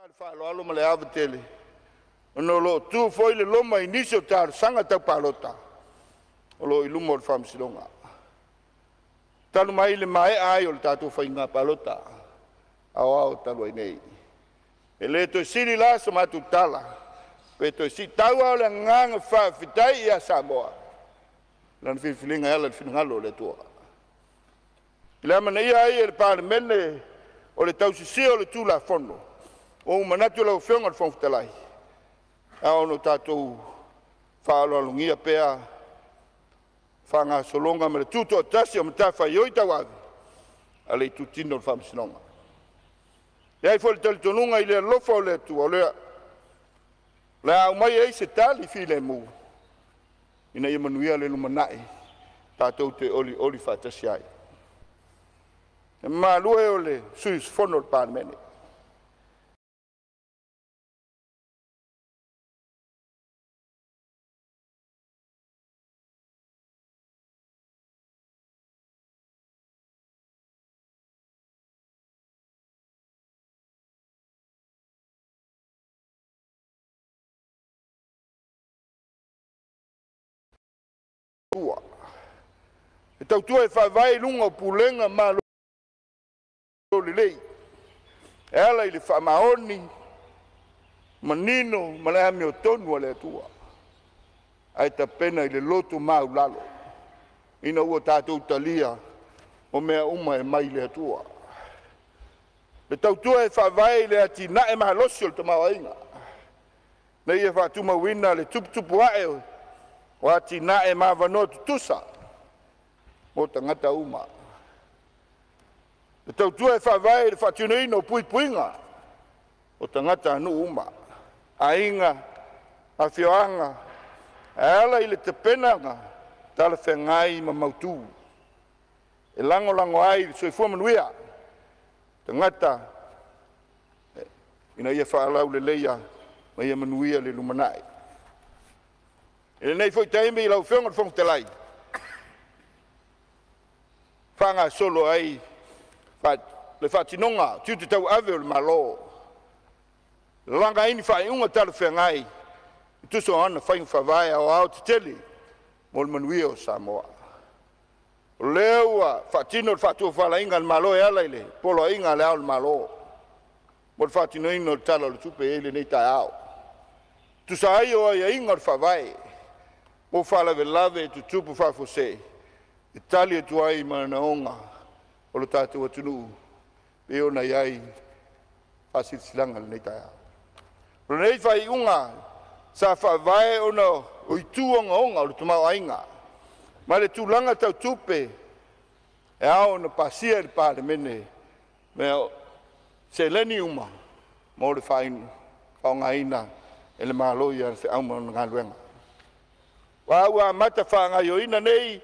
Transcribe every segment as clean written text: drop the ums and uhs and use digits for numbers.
Ma le faaaloalo ma le ava tele, ona o lo o tu foi le loma i nisi o talosaga tau palota o lo o i luma o le Faamasinoga. Talu mai le maea ai o le tatou faiga palota aoao talu ai nei, e le toe sili la so matou tala pe toe siitau lava o le agaga faafetai ia Samoa i lana filifiliga e ala i le finagalo o le Atua. I le amanaia ai e le Palemene o le tausisia o le Tulafono, ua ou manatu lau Afioga i le Fofoga Fetalai, e ao ona tatou faaaloalogia pea faagasologa ma le tutoatasi o matafaioi tauave a le itutino o le Faamasinoga. E i ai foi le talitonuga i le alofa o le Atua, o le a aumai ai se tali filemu ina ia manuia le lumanai tatou te olioli faatasi ai. Le mamalu e o le sui usufono o le Palemene, e tautua e faavae i luga o pulega malo lelei e ala i le faamaoni manino ma le amiotonu a le Atua, ae tapena i le loto maualalo ina ua tatou talia o mea uma e mai le Atua. E tautua e faavae i le atinae malosi o le tamaoaiga, ina ia faatumauina le tuputupu ae o atinae ma avanoa tutusa mo tagata uma. E tautua e faavae i le faatinoina o puipuiga o tagatanuu uma, aiga, afioaga e ala i le tapenaga talafeagai ma mautu e lagolago ai le soifua manuia o tagata ina ia faalauleleia ma ia manuia le lumanai. I lenei foi taimi lau Afioga i le Fofoga Fetalai, faagasolo ai le faatinoga o tiute tauave o le Malo, lalaga ai ni faaiuga talafeagai e tusa o ana faiga faavae aoaotetele mo le manuia o Samoa. O lea ua faatino le faatofalaiga a le Malo e ala i le Poloaiga a Le Ao o le Malo mo le faatinoina o le Tala o le Tupe e i ai lenei taeao. E tusa ai o aiaiga o le Faavae mo Faalavelave Tutupu Faafuasei, e tali atu ai i manaoga o le tatou atunuu e pei ona i ai faasilasilaga i lenei taeao. O lenei faaiuga sa faavae ona o itu ogaoga o le tamaoaiga ma le tulaga tau tupe e ao ona pasia e le Palemene seleni uma mo le faaaogaina e le Malo i ana feau ma ana galuega. Ma ua amata faagaoioiga nei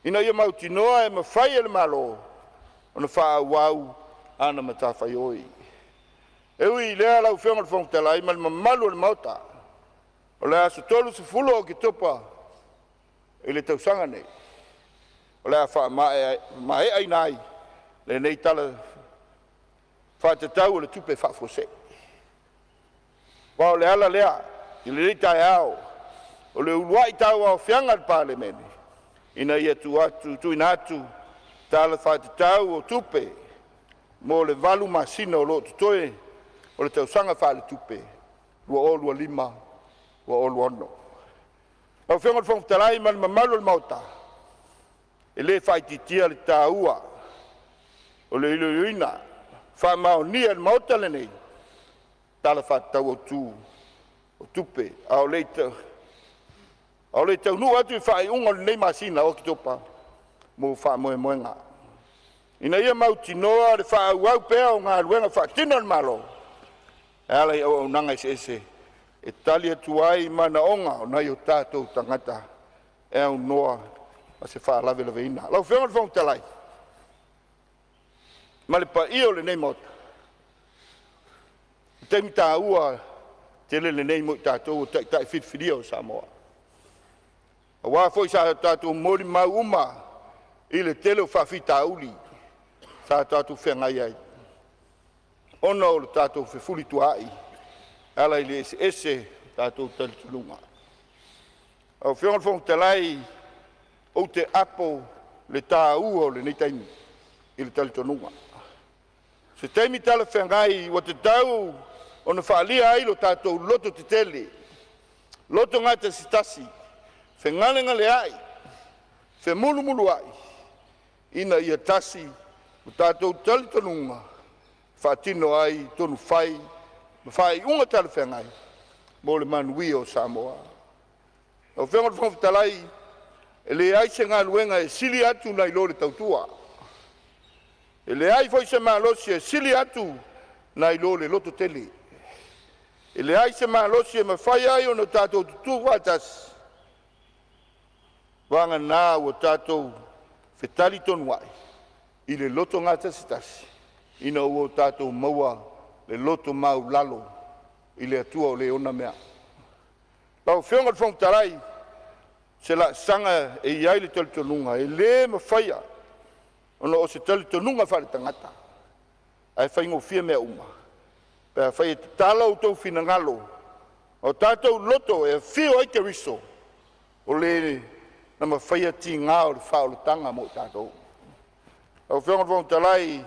ina ia mautinoa e mafai e le Malo ona faaauau ana matafaioi. E ui i lea lau Afioga i le Fofoga Fetalai ma le mamalu o le Maota, o le aso 30 o Oketopa i le tausaga nei, o le a faamaeaina ai lenei Tala Faatatau o le Tupe Faafuasei. Aua o le ala lea i lenei taeao o le uluai tauaofiaga a le Palemene ina ia tuuina atu Tala Faatatau o Tupe mo le 8 masina o lo o totoe o le tausaga faaletupe 2025/2026. Lau Afioga i le Fofoga Fetalai ma le mamalu o le Maota, e le faaitiitia le taua o le iloiloina faamaonia e le Maota lenei Tala Faatatau Autu o Tupe a o le i taunuu atu i le faaiuga o lenei masina o Oketopa mo faamoemoega, ina ia mautinoa le faaauau pea o galuega faatino a le Malo e ala i auaunaga eseese e tali atu ai i manaoga o nai o tatou tagata e aunoa ma se faalavelave. Lau Afioga i le Fofoga Fetalai ma le paia o lenei Maota, o le taimi taua tele lenei mo i tatou o Taitai filifilia o Samoa, aua foi sa tatou molimau uma i le tele o faafitauli sa tatou feagai ai. Ona o le tatou fefulituaai e ala i le eseese o tatou talitonuga. Lau Afioga i le Fofoga Fetalai, ou te apo le taua o lenei taimi i le talitonuga, o se taimi talafeagai ua tatau ona faaalia ai lo tatou loto tetele, loto gatasitasi, fegalegaleai, femulumuluai, ina ia tasi lo tatou talitonuga e faatino ai tonu fai ma faaiuga talafeagai mo le manuia o Samoa. Lau Afioga i le Fofoga Fetalai, e leai se galuega e sili atu nai lo le tautua. E leai foi se malosi e sili atu nai lo le lototele. E leai se malosi e mafai ai ona tatou tutu faatasi, vagana ua tatou fetalitonuai i le loto gatasitasi ina ua tatou maua le loto maualalo i le Atua o Le ona mea. Lau Afioga i le Fofoga Fetalai, o se laasaga e i ai le talitonuga, e le mafaia ona o se talitonuga faaletagata ae faigofie mea uma pe afai e tatala outou finagalo ma o tatou loto e afio ai Keriso, o Le na mafaia tiga o le faaolataga mo i tatou. Lau Afioga i le Fofoga Fetalai,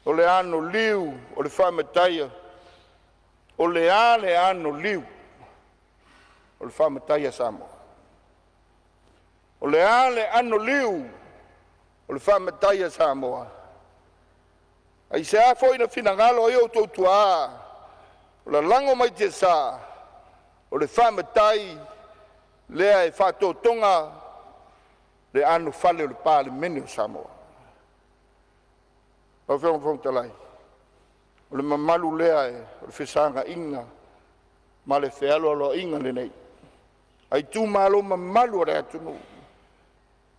o le anoliu o le faamatai, o le a le anoliu o le faamatai a Samoa? O le a le anoliu o le faamatai a Samoa? Aisea foi na finagalo ai outou tuaa o lalago mai tiasa o le faamatai lea e faatotoga le anofale o le Palemene o Samoa? Lau Afioga i le Fofoga Fetalai, o le mamalu lea o le fesagaiga ma le fealoaloaiga lenei a itumalo mamalu o le atunuu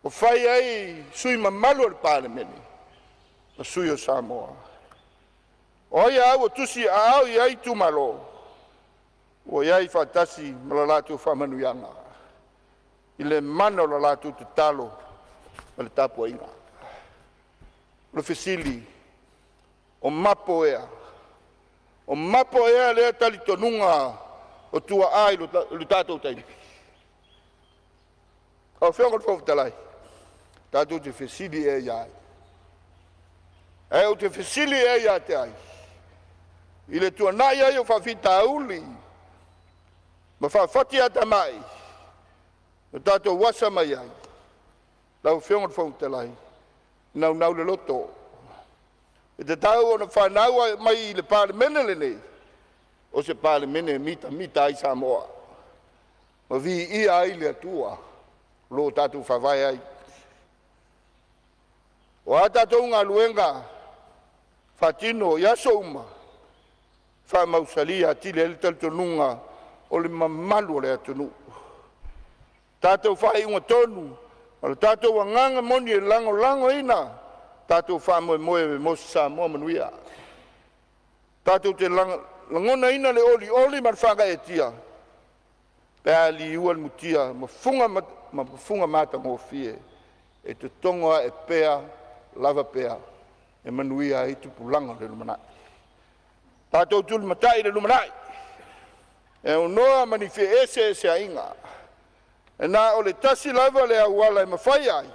ua fai ai sui mamalu o le Palemene ma sui o Samoa. O ai a ua tusiaao i ai itumalo, ua i ai faatasi ma lo latou faamanuiaga i le mana o le latou tatalo ma le tapuaiga. O le fesili, o mapo ea? O mapo ea lea talitonuga o tuaa i lo tatou taimi? Lau Afioga i le Fofoga Fetalai, tatou te fesili ea ia ai? Ae ou te fesili ea ia te ai i le tuanai ai o faafitauli ma faafatiatamai na tatou asa mai ai? Lau Afioga i le Fofoga Fetalai, e naunau le loto, e tatau ona fanau mai i le Palemene lenei o se Palemene e mitamita ai Samoa ma viia ai le Atua o lo o tatou faavae ai. O a tatou galuega faatino i aso uma, faamausali atili ai le talitonuga o le mamalu o le atunuu. Tatou faaiuga tonu ma lo tatou agaga moni e lagolagoina tatou faamoemoe mo se Samoa manuia. Tatou te lagonaina le olioli ma le faagaeetia pe a liua le mutia ma fuga matagofie e totogo ae pea lava pea e manuia ai tupulaga o le lumanai. Tatou tulimatai i le lumanai e aunoa ma ni feeseeseaiga. E na o le tasi lava le auala e mafai ai,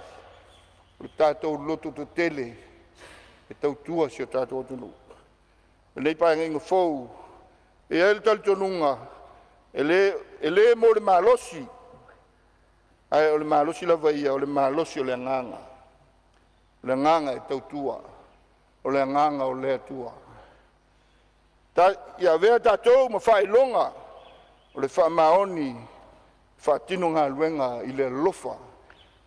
o le tatou loto tetele e tautua si o tatou atunuu. O lenei Paeaiga fou, e i ai le talitonuga e le mo le malosi, ae o le malosi lava ia, o le malosi o le agaga, o le agaga e tautua, o le agaga o le Atua. Ia avea tatou ma faailoga o le faamaoni e faatino galuega i le alofa,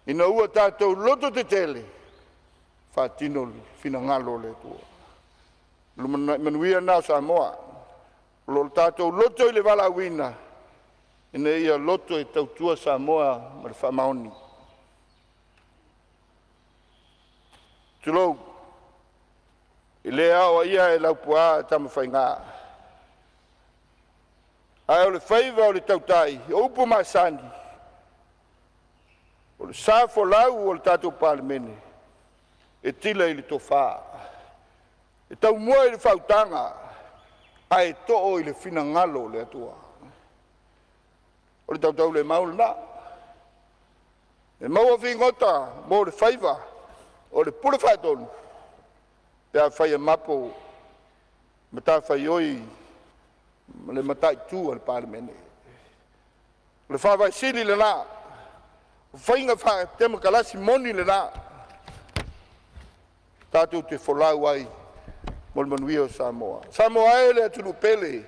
ina ua tatou lototetele, faatino le finagalo o le Atua. Lumanai manuia lena o Samoa. O lo tatou loto i le valaauina, ina ia loto e tautua Samoa ma le faamaoni. Tulou, e le aoaia e Laupua Tamafaiga, ae o le faiva o le tautai, o upu masani, o le sa folau o le tatou Palemene, e tila i le tofa. E taumua i le faautaga ae too i le finagalo o le Atua. O le tautaulemau lena. E maua figota mo le faiva o le Pule Faatonu pe afai e mapo matafaioi ma le mataitu a le Palemene. O le faavae sili lena, o faiga faatemokarasi moni lena, tatou te folau ai mo le manuia o Samoa. Samoa e le atunuu pele,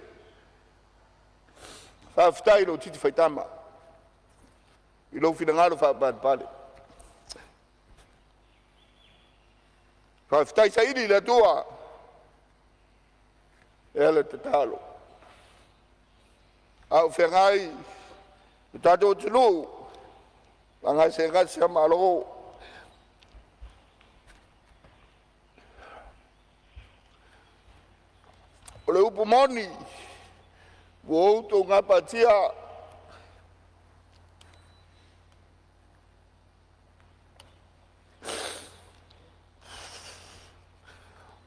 faafetai i lou titi faitama i lou finagalo faapalepale. Faafetai saili i le Atua e ala i le tatalo. A o feagai le tatou atunuu ma gasegase malo, o le upu moni, ua outou gapatia.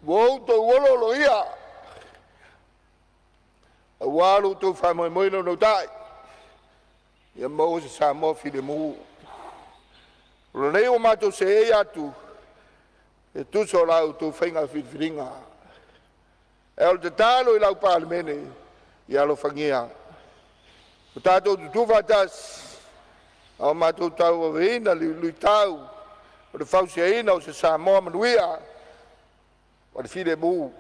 Ua outou olooloia aua lo outou faamoemoe naunautai ia maua se Samoa filemu. O lenei ua matou seei atu e tusa o la outou faiga filifiliga. Ae o le tatalo i lau Palemene, ia alofagia o tatou tutu faatasi a o matou tauaveina le luitau o le fausiaina o se Samoa manuia ma le filemu.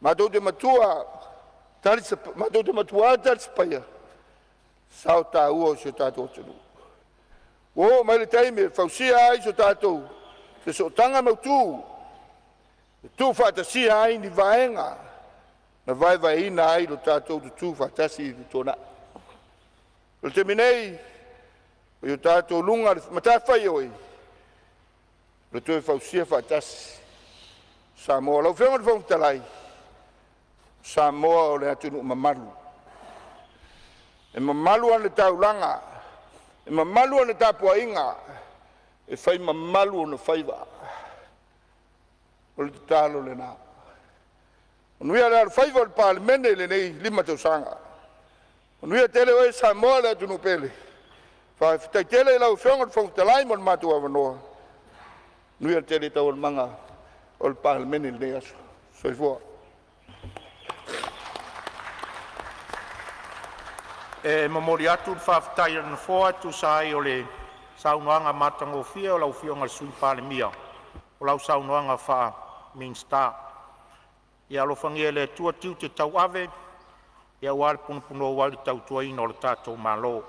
Matou te matua matou te matua talisapaia sao taua o si o tatou atunuu. Ua oo mai le taimi e fausia ai so tatou sootaga mautu e tuufaatasia ai ni vaega na vaevaeina ai lo tatou tutu faatasi i le tuanai. O le taimi nei, o i tatou luga i le matafaioi o le toe fausia faatasi Samoa. Lau Afioga i le Fofoga Fetalai, o Samoa o le atunuu mamalu, e mamalu ana taulaga, e mamalu ana tapuaiga, e fai mamalu ona faiva. O le tatalo lena. Manuia le alofaiva o le Palemene i lenei 5 tausaga. Manuia tele oe Samoa le atunuu pele. Faafetai tele i lau Afioga i le Fofoga Fetalai mo le matou avanoa. Manuia tele taualumaga o le Palemene i lenei aso. Soifua. E momoli atu le faafetai a le Nofoa e tusa ai o le saunoaga matagofie a lau Afioga i le Sui Palemia o lau saunoaga faa-Minisita. Ia alofagia e le Atua tiute tauave aua le punouai ma le tautuaina o le tatou Malo.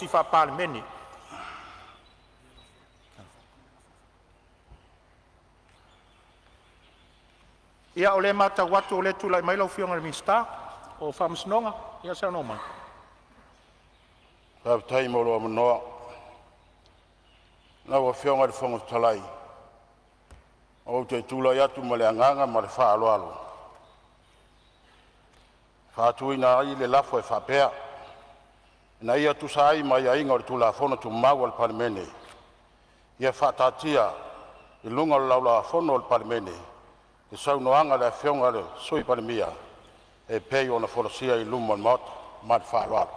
Faapalemene. Ia, o lea e matau atu o lea e tulai mai lau Afioga i le Minisita o Faamasinoga. Ia saunoa mai. Faafetai mo lou avanoa lau Afioga i le Fofoga Fetalai. Ou te tulai atu ma le agaga faaaloalo e faatuina le lafo e faapea, Ina ia tusa ai ma aiaiga o Tulafono Tumau a le Palemene, ia faataatia i luga o le Laulau-a-Fono a le Palemene le Saunoaga a le Afioga i le Sui Palemia e pei ona folasia i luma o le Maota. Ma le faaaloalo.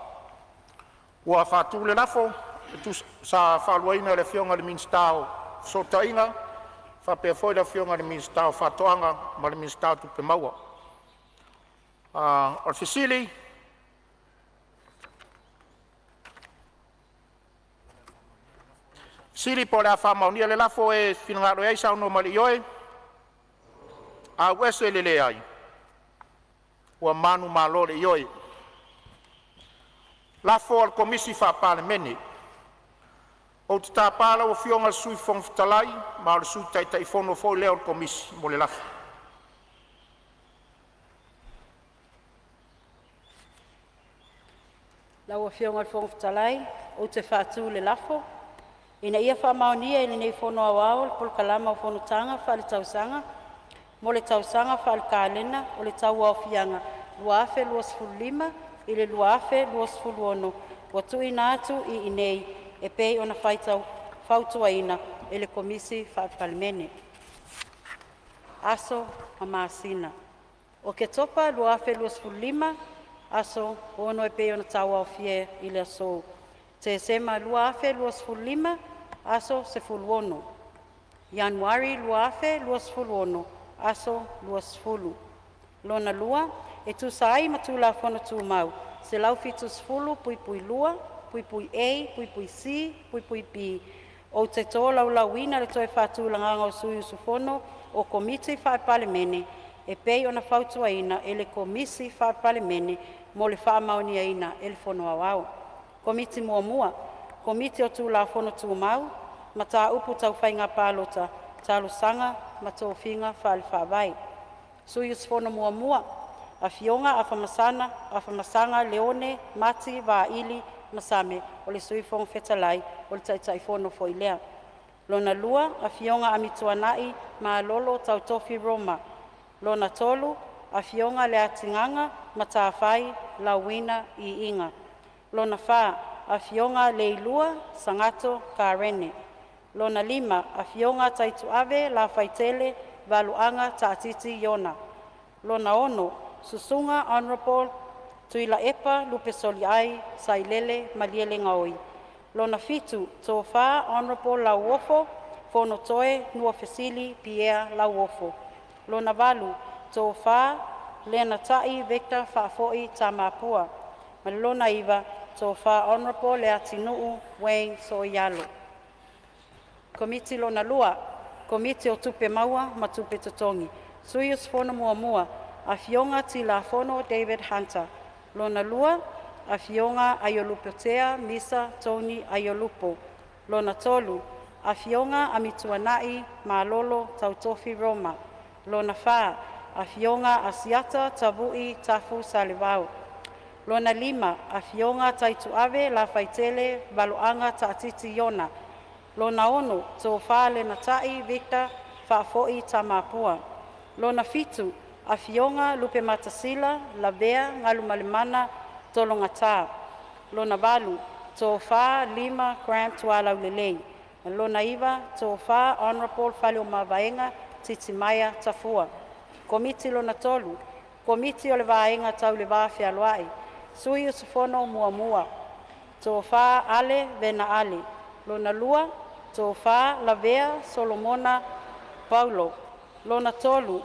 Ua faatu le lafo e tusa sa faaluaina e le Afioga i le Minisita o Fesootaiga faapea foi le Afioga i le Minisita o Faatoaga ma le Minisita o Tupe Maua. O le fesili, po o le a faamaonia le lafo. E finagalo i ai saunoa mai i le ioe, auese i le leai. Ua manumalo le ioe. Lafo a le Komisi Faa-Palemene. Ou te tapa lau Afioga i le Sui Fofoga Fetalai, ma o le Sui Taitaifono foi lea o le Komisi, mo le lafo. Lau Afioga i le Fofoga Fetalai, ou te faatu le lafo, Ina ia faamaonia e lenei Fono Aoao le Polokaluma o Fonotaga Faaletausaga mo le tausaga faalekalena o le tauaofiaga 2025/2026 ua tuuina atu i inei e pei ona fautuaina e le Komisi Faa-Palemene. Aso ma Masina. Oketopa 2025, aso 6 e pei ona tauaofia i le aso. Tesema 2025, aso 16. Ianuari 2026, aso 20. Lona lua, e tusa ai ma Tulafono Tumau 170(2)(A)(C)(B), ou te tolaulauina le toe faatulagaga o sui usufono o Komiti Faa-Palemene e pei ona fautuaina e le Komisi Faa-Palemene mo le faamaoniaina e le Fono Aoao. Komiti Muamua: Komiti o Tulafono Tumau, Mataupu Tau Faiga Palota, Talosaga ma Tofiga Faale-Faavae. Sui usufono Muamua: Afioga Afamasaga Leone Mati Vaili Masame o le Sui Fofoga Fetalai, o le Taitaifono foi lea. Lona Lua, Afioga Amituanai Malolo Tautofi Roma. Lona Tolu, Afioga Leatigaga Matafai Lauina Iiga. Lona Fa, Afioga Leilua Sagato Karene. Lona Lima, Afioga Taituave Lafaitele Valuaga Taatiti Iona. Lona Ono, Susuga Hon Tuilaepa Lupesoliai Sailele Malielegaoi. Lona Fitu, Tofa Hon Lauofo Fonotoe Nuafesili Pierre Lauofo. Lona Valu, Tofa Lenatai Victor Faafoi Tamapua. Ma le lona Iva, Tofa Hon Leatinuu Wayne Sooialo. Komiti lona lua, Komiti o Tupe Maua ma Tupe Totogi. Sui usufono muamua: Afioga Tilafono David Hunter. Lona lua, Afioga Aiolupotea Misa Tony Aiolupo. Lona tolu, Afioga Amituanai Malolo Tautofi Roma. Lona fa, Afioga Asiata Tavui Tafu Salevao. Lona lima, Afioga Taituave Lafaitele Valoaga Taatiti Iona. Lona ono, Tofa Lenatai Victor Faafoi Tamapua. Lona fitu, Afioga Lupematasila Lavea Galumalemana Tologata. Lona valu, Tofa Lima Grant Tualaulelei. Lona iva, Tofa Honorable Faleomavaega Titimaea Tafua. Komiti lona tolu, Komiti o le Vaega Tau le Va Fealoai. Sui usufono muamua: Tofa Ale Vena Ale. Lona lua, Tofa Lavea Solomona Paulo. Lona tolu,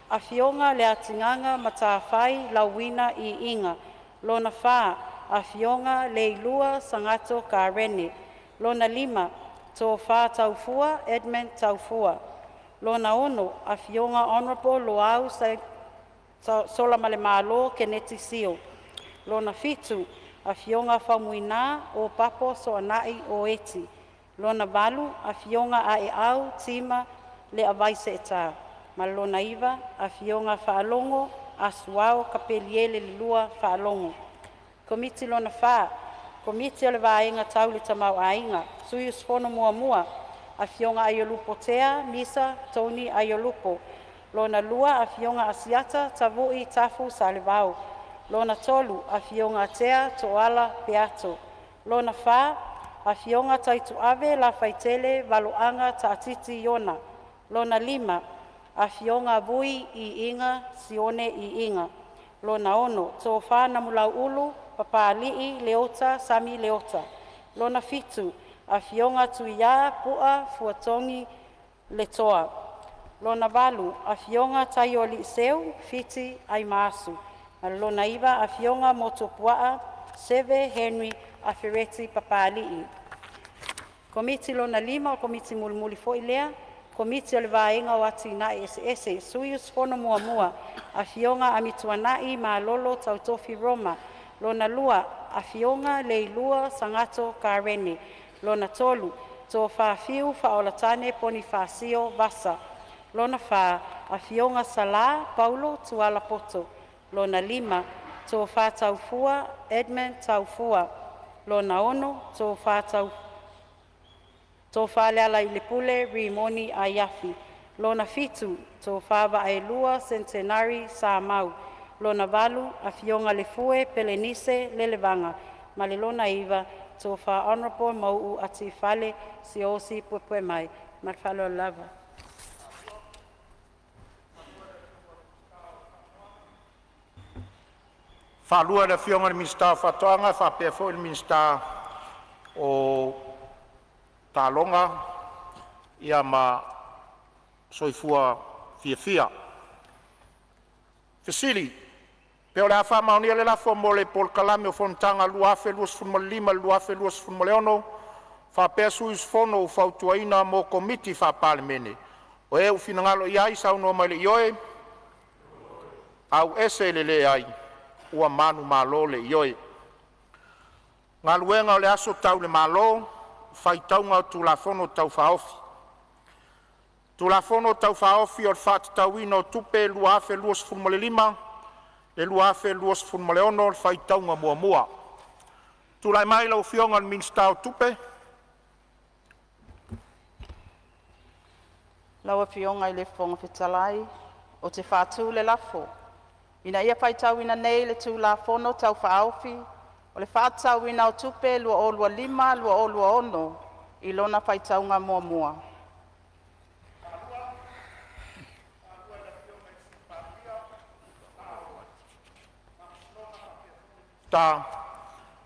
Afioga Leatigaga Matafai Lauina Iiga. Lona fa, Afioga Leilua Sagato Karene. Lona lima, Tofa Taufua Edmund Taufua. Lona ono, Afioga Honorable Loau Solamalemalo Keneti Sio. Lona fitu, Afioga Faumuina o Papo Soanai o Eti. Lona valu, Afioga Aeau Tima Leavaiseeta. Ma le lona iva, Afioga Faalogo Asuao Kapeliele Lelua Faalogo. Komiti lona fa, Komiti o le Vaega Tau le Tamaoaiga. Sui usufono muamua: Afioga Aiolupotea Misa Tony Aiolupo. Lona lua, Afioga Asiata Tavui Tafu Salevao. Lona tolu, Afioga Tea Toala Peato. Lona fa, Afioga Taituave Lafaitele Valoaga Taatiti Iona. Lona lima, Afioga Vui Iiga Sione Iiga. Lona ono, Tofa Namulauulu Papali'i Leota Sami Leota. Lona fitu, Afioga Tuiā Pu'a Fuatogi Letoa. Lona valu, Afioga Taioaliiseu Fiti Aimaasu. Ma le lona iva, Afioga Motuopuaa Seve Henry Afereti Papali'i. Komiti lona lima, o Komiti mulimuli foi lea, Komiti o le Vaega o Atinae Eseese. Sui usufono muamua: Afioga Amituanai Malolo Tautofi Roma. Lona lua, Afioga Leilua Sagato Karene. Lona tolu, Tofa Fiu Faaolatane Ponifasio Vasa. Lona fa, Afioga Salā Paulo Tualapoto. Lona lima, Tofa Taufua Edmund Taufua. Lona ono, Tofa Lealailepule Rimoni Aiafi. Lona fitu, Tofa Vaaelua Sentenari Samau. Lona valu, Afioga Lefue Pelenise Lelevaga. Ma le lona iva, Tofa Honorable Mauu Atiifale Siaosi Puepuemai. Ma le faaaloalo lava. Faalua, le Afioga i le Minisita o Faatoaga faapea foi le Minisita o Taaloga ma Soifua Fiafia. Pe o le a faamaonia le lafo mo le Polokalame o Fonotaga 2025-2026 faapea sui usufono ua fautuaina mo Komiti Faa-Palemene, o e ua finagalo ai saunoa mai i le ioe, a'u i le leai. Ua manumalo le Ioe. Galuega o le Aso Tau i le Malo, Faitauga o Tulafono Tau Faaofi. Tulafono Tau Faaofi o le Faatatauina o Tupe 2025/2026 – Faitauga Muamua. Tulai mai lau Afioga i le Minisita o Tupe. Lau Afioga i le Fofoga Fetalai, ou te faatu le lafo, Ina ia faitauina nei le Tulafono Tau Faaofi o le Faatatauina o Tupe 2025/2026 i lona faitauga muamua.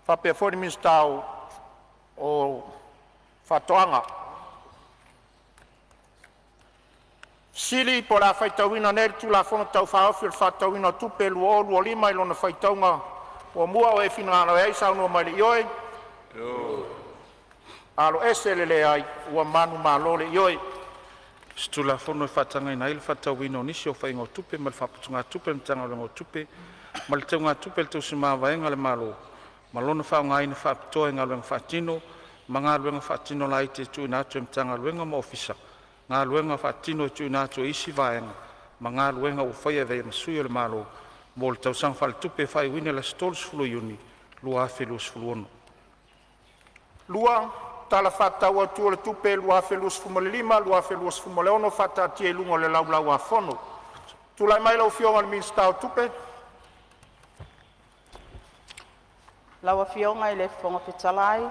Faapea foi le Minisita o Faatoaga. Po o le a faitauina nei le Tulafono Tau Faaofi o le Faatatauina o Tupe 2025 i lona faitauga muamua. O e finagalo ai saunoa mai i le ioe. Aloese le leai. Ua manumalo le Ioe. Se Tulafono e faatagaina ai le faatatauina o nisi o faiga o tupe ma le faaputugatupe a le Matagaluega o Tupe ma le Teugatupe a le Tausi Mamaavaiga a le Malo ma lona faaaogaina faapitoa i galuega faatino ma galuega faatino laiti e tuuina atu e Matagaluega ma Ofisa, galuega faatino e tuuina atu e isi vaega ma galuega ua faia e avea ai ma sui o le Malo mo le tausaga faaletupe e faaiuina i le aso 30 Iuni 2026. 2. Tala Faatatau Autu o le Tupe 2025/2026 faataatia i luga o le Laulau-a-Fono. Tulai mai lau Afioga i le Minisita o Tupe. Lau Afioga i le Fofoga Fetalai,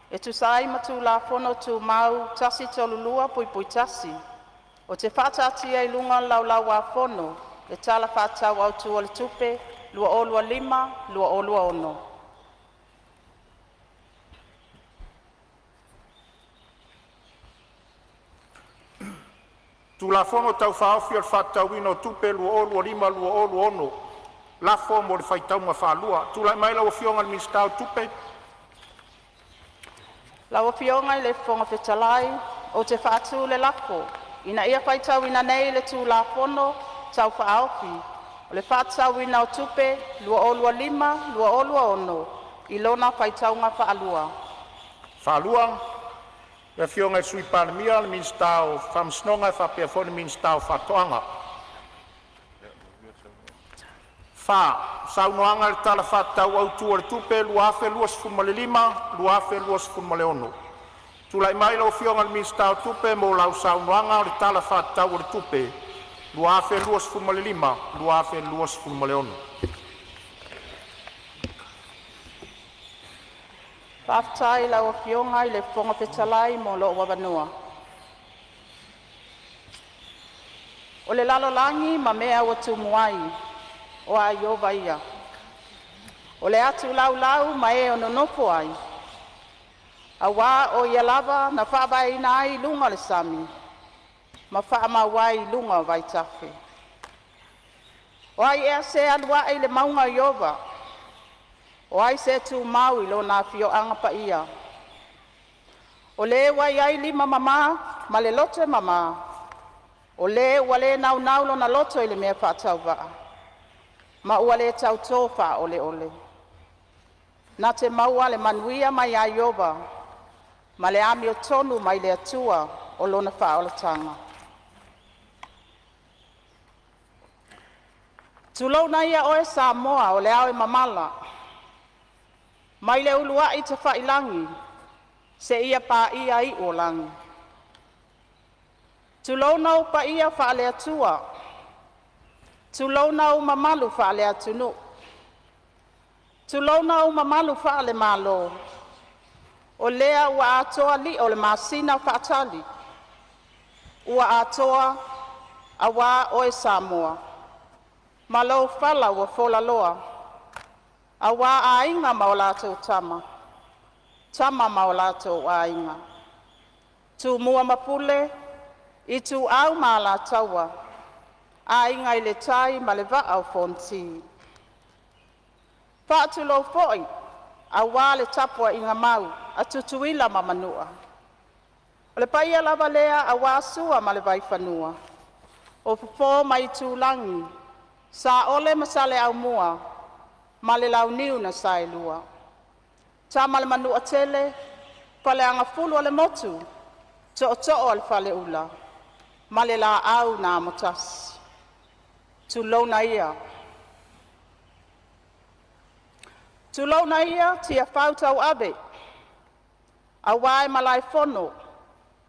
e tusa ai ma Tulafono Tumau 132(1), ou te faataatia i luga o le Laulau-a-Fono le Tala Faatatau Autu o le Tupe 2025/2026. Tulafono Tau Faaofi o le Faatatauina o Tupe 2025/2026 Lafo mo le faitauga faalua. Tulai mai lau Afioga i le Minisita o Tupe. Lau Afioga i le Fofoga Fetalai, ou te faatu le lafo, Ina ia faitauina nei le Tulafono Tau Faaofi o le Faatatauina o Tupe 2025/2026 i lona faitauga faalua. Faalua, le Afioga i le Sui Palemia, le Minisita o Faamasinoga faapea foi le Minisita o Faatoaga. 4. Saunoaga i le Tala Faatatau Autu o le Tupe 2025/2026. Tulai mai lau Afioga i le Minisita o Tupe mo lau saunoaga o le Tala Faatatau o le Tupe 2025/2026. Faafetai i lau Afioga i le Fofoga Fetalai mo lou avanoa. O le lalolagi ma mea ua tumu ai, o a Ieova ia. O le atu laulau ma e o nonofo ai, aua o Ia lava na faavaeina ai luga o le sami ma faamau ai i luga o vaitafe. O ai ea se alu ae i le mauga o Ieova? O ai se tumau i lona afioaga paia? O le ua i ai lima mamā ma le loto e mamā, o le ua le naunau lona loto i le mea faatauvaa ma ua le tautō faaoleole. Na te maua le manuia mai ia Ieova ma le amiotonu mai le Atua o lona faaolataga. Tulouna ia oe Samoa o le ao e mamala, mai le uluai tafailagi seia paia iu o lagi. Tulouna ou paia faaleatua, tulouna ou mamalu faaleatunuu, tulouna ou mamalu faalemalo. O lea ua atoa lio o le masina faatali, ua atoa aua oe Samoa ma lou fala ua folaloa aua Aiga ma o latou Tama, Tama ma o latou Aiga, Tumua ma Pule, Ituau ma Alataua, Aiga i le Tai ma le Vaa o Fonoti. Faatulou foi aua le tapuaiga mau a Tutuila ma Manua. O le paia lava lea aua Sua ma le Vaifanua, o Fofo ma Aitulagi, Saole ma Saleaaumua ma le Launiu na Saelua, Tama a le Manuatele, Faleagafulu o le Motu, Tootoo o le Faleula ma le Laau na Amotasi. Tulouna ia. Tulouna ia Tiafau tauave, aua e malaefono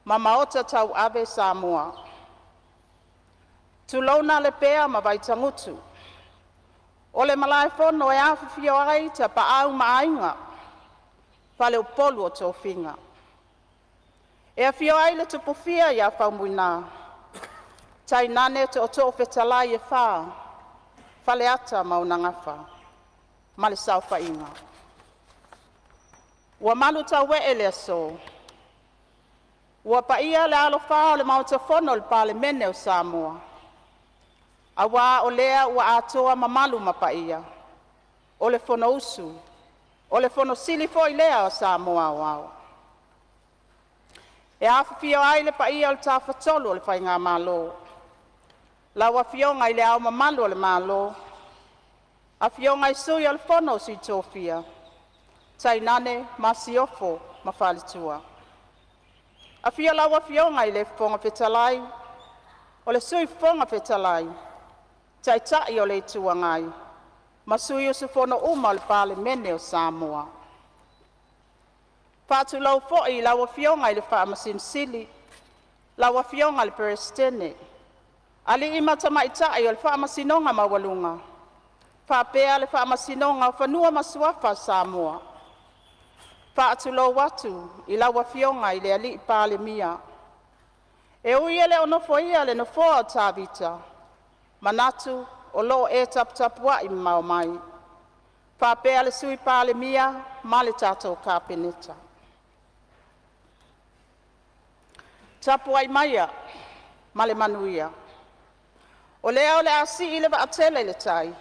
ma maota tauave Samoa. Tulouna Lepea ma Vaitagutu, o le malaefono e afifio ai Tapaau ma Aiga, faleupolu o tofiga. E afio ai le Tupufia ia Faumuina, tainane tootoo fetalai e fa, Faleata ma ona Gafa ma le saofaiga. Ua malu tauee le aso, ua paia le alafa o le Maota Fono o le Palemene o Samoa, aua o lea ua atoa mamalu ma paia o le Fonousu, o le Fono Sili foi lea a Samoa Aoao. E afifio ai le paia o le Tafatolu o le Faigamalo, lau Afioga i Le Ao Mamalu o le Malo, Afioga i Sui o le Fono a Sui Tofia, tainane Masiofo ma Faletua. Afio lau Afioga i le Fofoga Fetalai, o le Sui Fofoga Fetalai, Taitai o le Itu Agai ma sui usufono uma o le Palemene o Samoa. Faatulou foi i lau Afioga i le Faamasino Sili, lau Afioga i le Peresetene, alii ma tamaitai o le Faamasinoga Maualuga faapea le Faamasinoga o Fanua ma Suafa o Samoa. Faatulou atu i lau Afioga i le Palemia. E ui e le o nofoia le nofoa o Tavita, manatu o loo e taputapuai mamao mai, faapea le Sui Palemia ma le tatou Kapeneta. Tapuai maia ma le manuia, o lea o le a sii le vaatele i le tai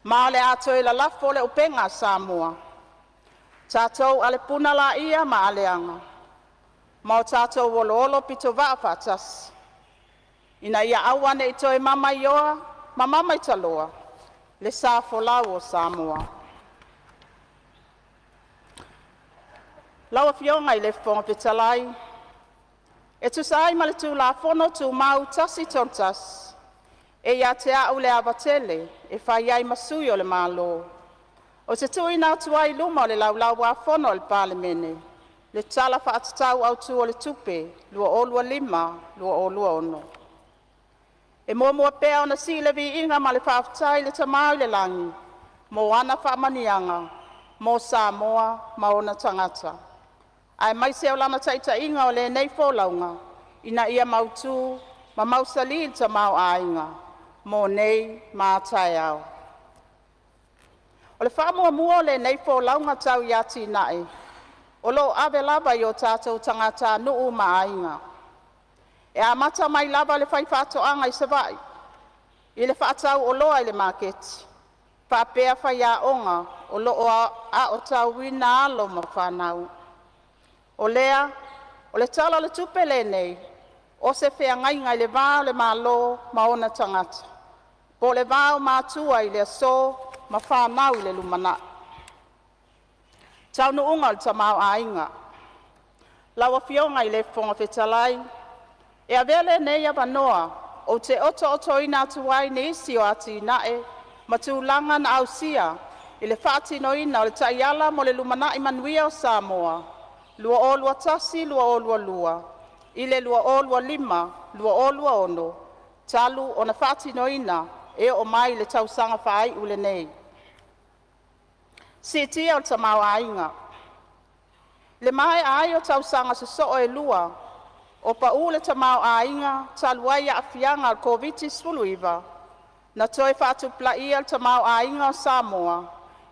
ma o le a toe lalafo le upega a Samoa. Tatou ale puna laia ma aleaga ma o tatou oloolopitovaa faatasi ina ia aua nei toe mamaioa ma mamaitaloa le sa folau o Samoa. Lau Afioga i le Fofoga Fetalai e tusa ai ma le Tulafono Tumau 131, e ia te a'u le ava tele e fai ai ma sui o le Malo, ou te tuuina atu ai i luma o le Laulau-a-Fono a le Palemene le Tala Faatatau Autu o le Tupe 2025/2026. E muamua pea ona sii le viiga ma le faafetai i le Tama i le Lagi mo ana faamanuiaga mo Samoa ma ona tagata, aemaise o lana taitaiga o lenei folauga ina ia mautu ma mausali le tamaoaiga mo nei ma a taeao. O le faamuamua o lenei folauga tau i atinae o loo ave lava i o tatou tagatanuu ma aiga, e amata mai lava i le faifaatoaga i Savaii, i le faatauoloa i le maketi faapea faiaoga o loo aotauina alo ma fanau. O lea o le Tala o le Tupe lenei o se feagaiga i le va o le Malo ma ona tagata, po o le va o matua i le aso ma fanau i le lumanai. Taunuuga o le Tamaoaiga. Lau Afioga i le Fofoga Fetalai, E avea lenei avanoa ou te otootoina atu ai nisi o atinae ma tulaga na ausia i le faatinoina o le Taiala mo le Lumanai Manuia o Samoa 2021-2022 i le 2025-2026, talu ona faatinoina e oo mai i le tausaga faaiu lenei. Siitia o le Tamaoaiga. le maea ai o tausaga sosoo e lua o pau le tamaoaiga talu ai aafiaga o le Koviti-19, na toe faatupulaia le tamaoaiga o Samoa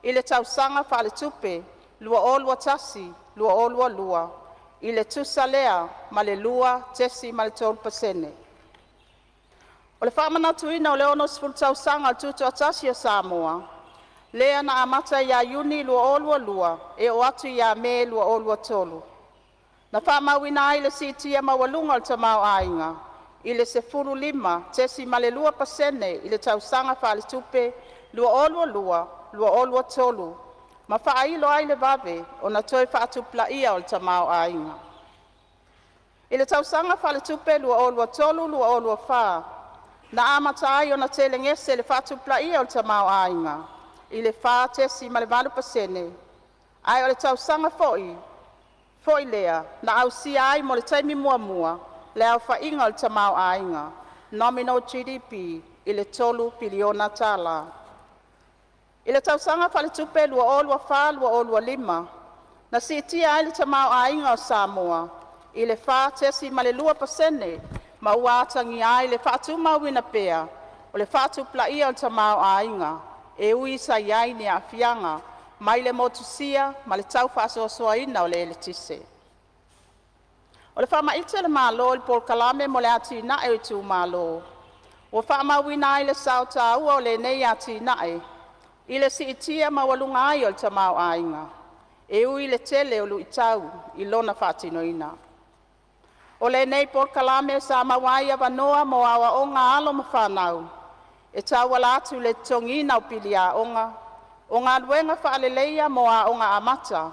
i le tausaga faaletupe 2021/2022 i le tusa lea ma le 2.3%. O le faamanatuina o le 60 tausaga o le Tutoatasi o Samoa, lea na amata ia Iuni 2022 e oo atu ia Me 2023, na faamauina ai le siitia maualuga o le tamaoaiga i le 15.2% i le tausaga faaletupe 2022/2023, ma faailo ai le vave ona toe faatupulaia o le tamaoaiga. I le tausaga faaletupe 2023/2024 na amata ai ona telegese le faatupulaia o le tamaoaiga i le 4.8%, ae o le tausaga foi lea na ausia ai mo le taimi muamua le aofaiga o le tamaoaiga (nominal GDP) i le $3 piliona. I le tausaga faaletupe 2024/2025, na siitia ai le tamaoaiga o Samoa i le 4.2% ma ua atagia ai le faatumauina pea o le faatupulaia o le tamaoaiga, e ui sa i ai ni aafiaga mai le motusia ma le tau faasoasoaina o le eletise. O le faamaite a le Malo i le Polokalame mo le Atinae o Itumalo, ua faamauina ai le sao taua o lenei atinae i le siitia maualuga ai o le tamaoaiga, e ui i le tele o luitau i lona faatinoina. O lenei polokalame sa maua ai avanoa mo aoaoga a alo ma fanau e tauala atu i le totogiina o pili aoga, o galuega faaleleia mo aoga amata,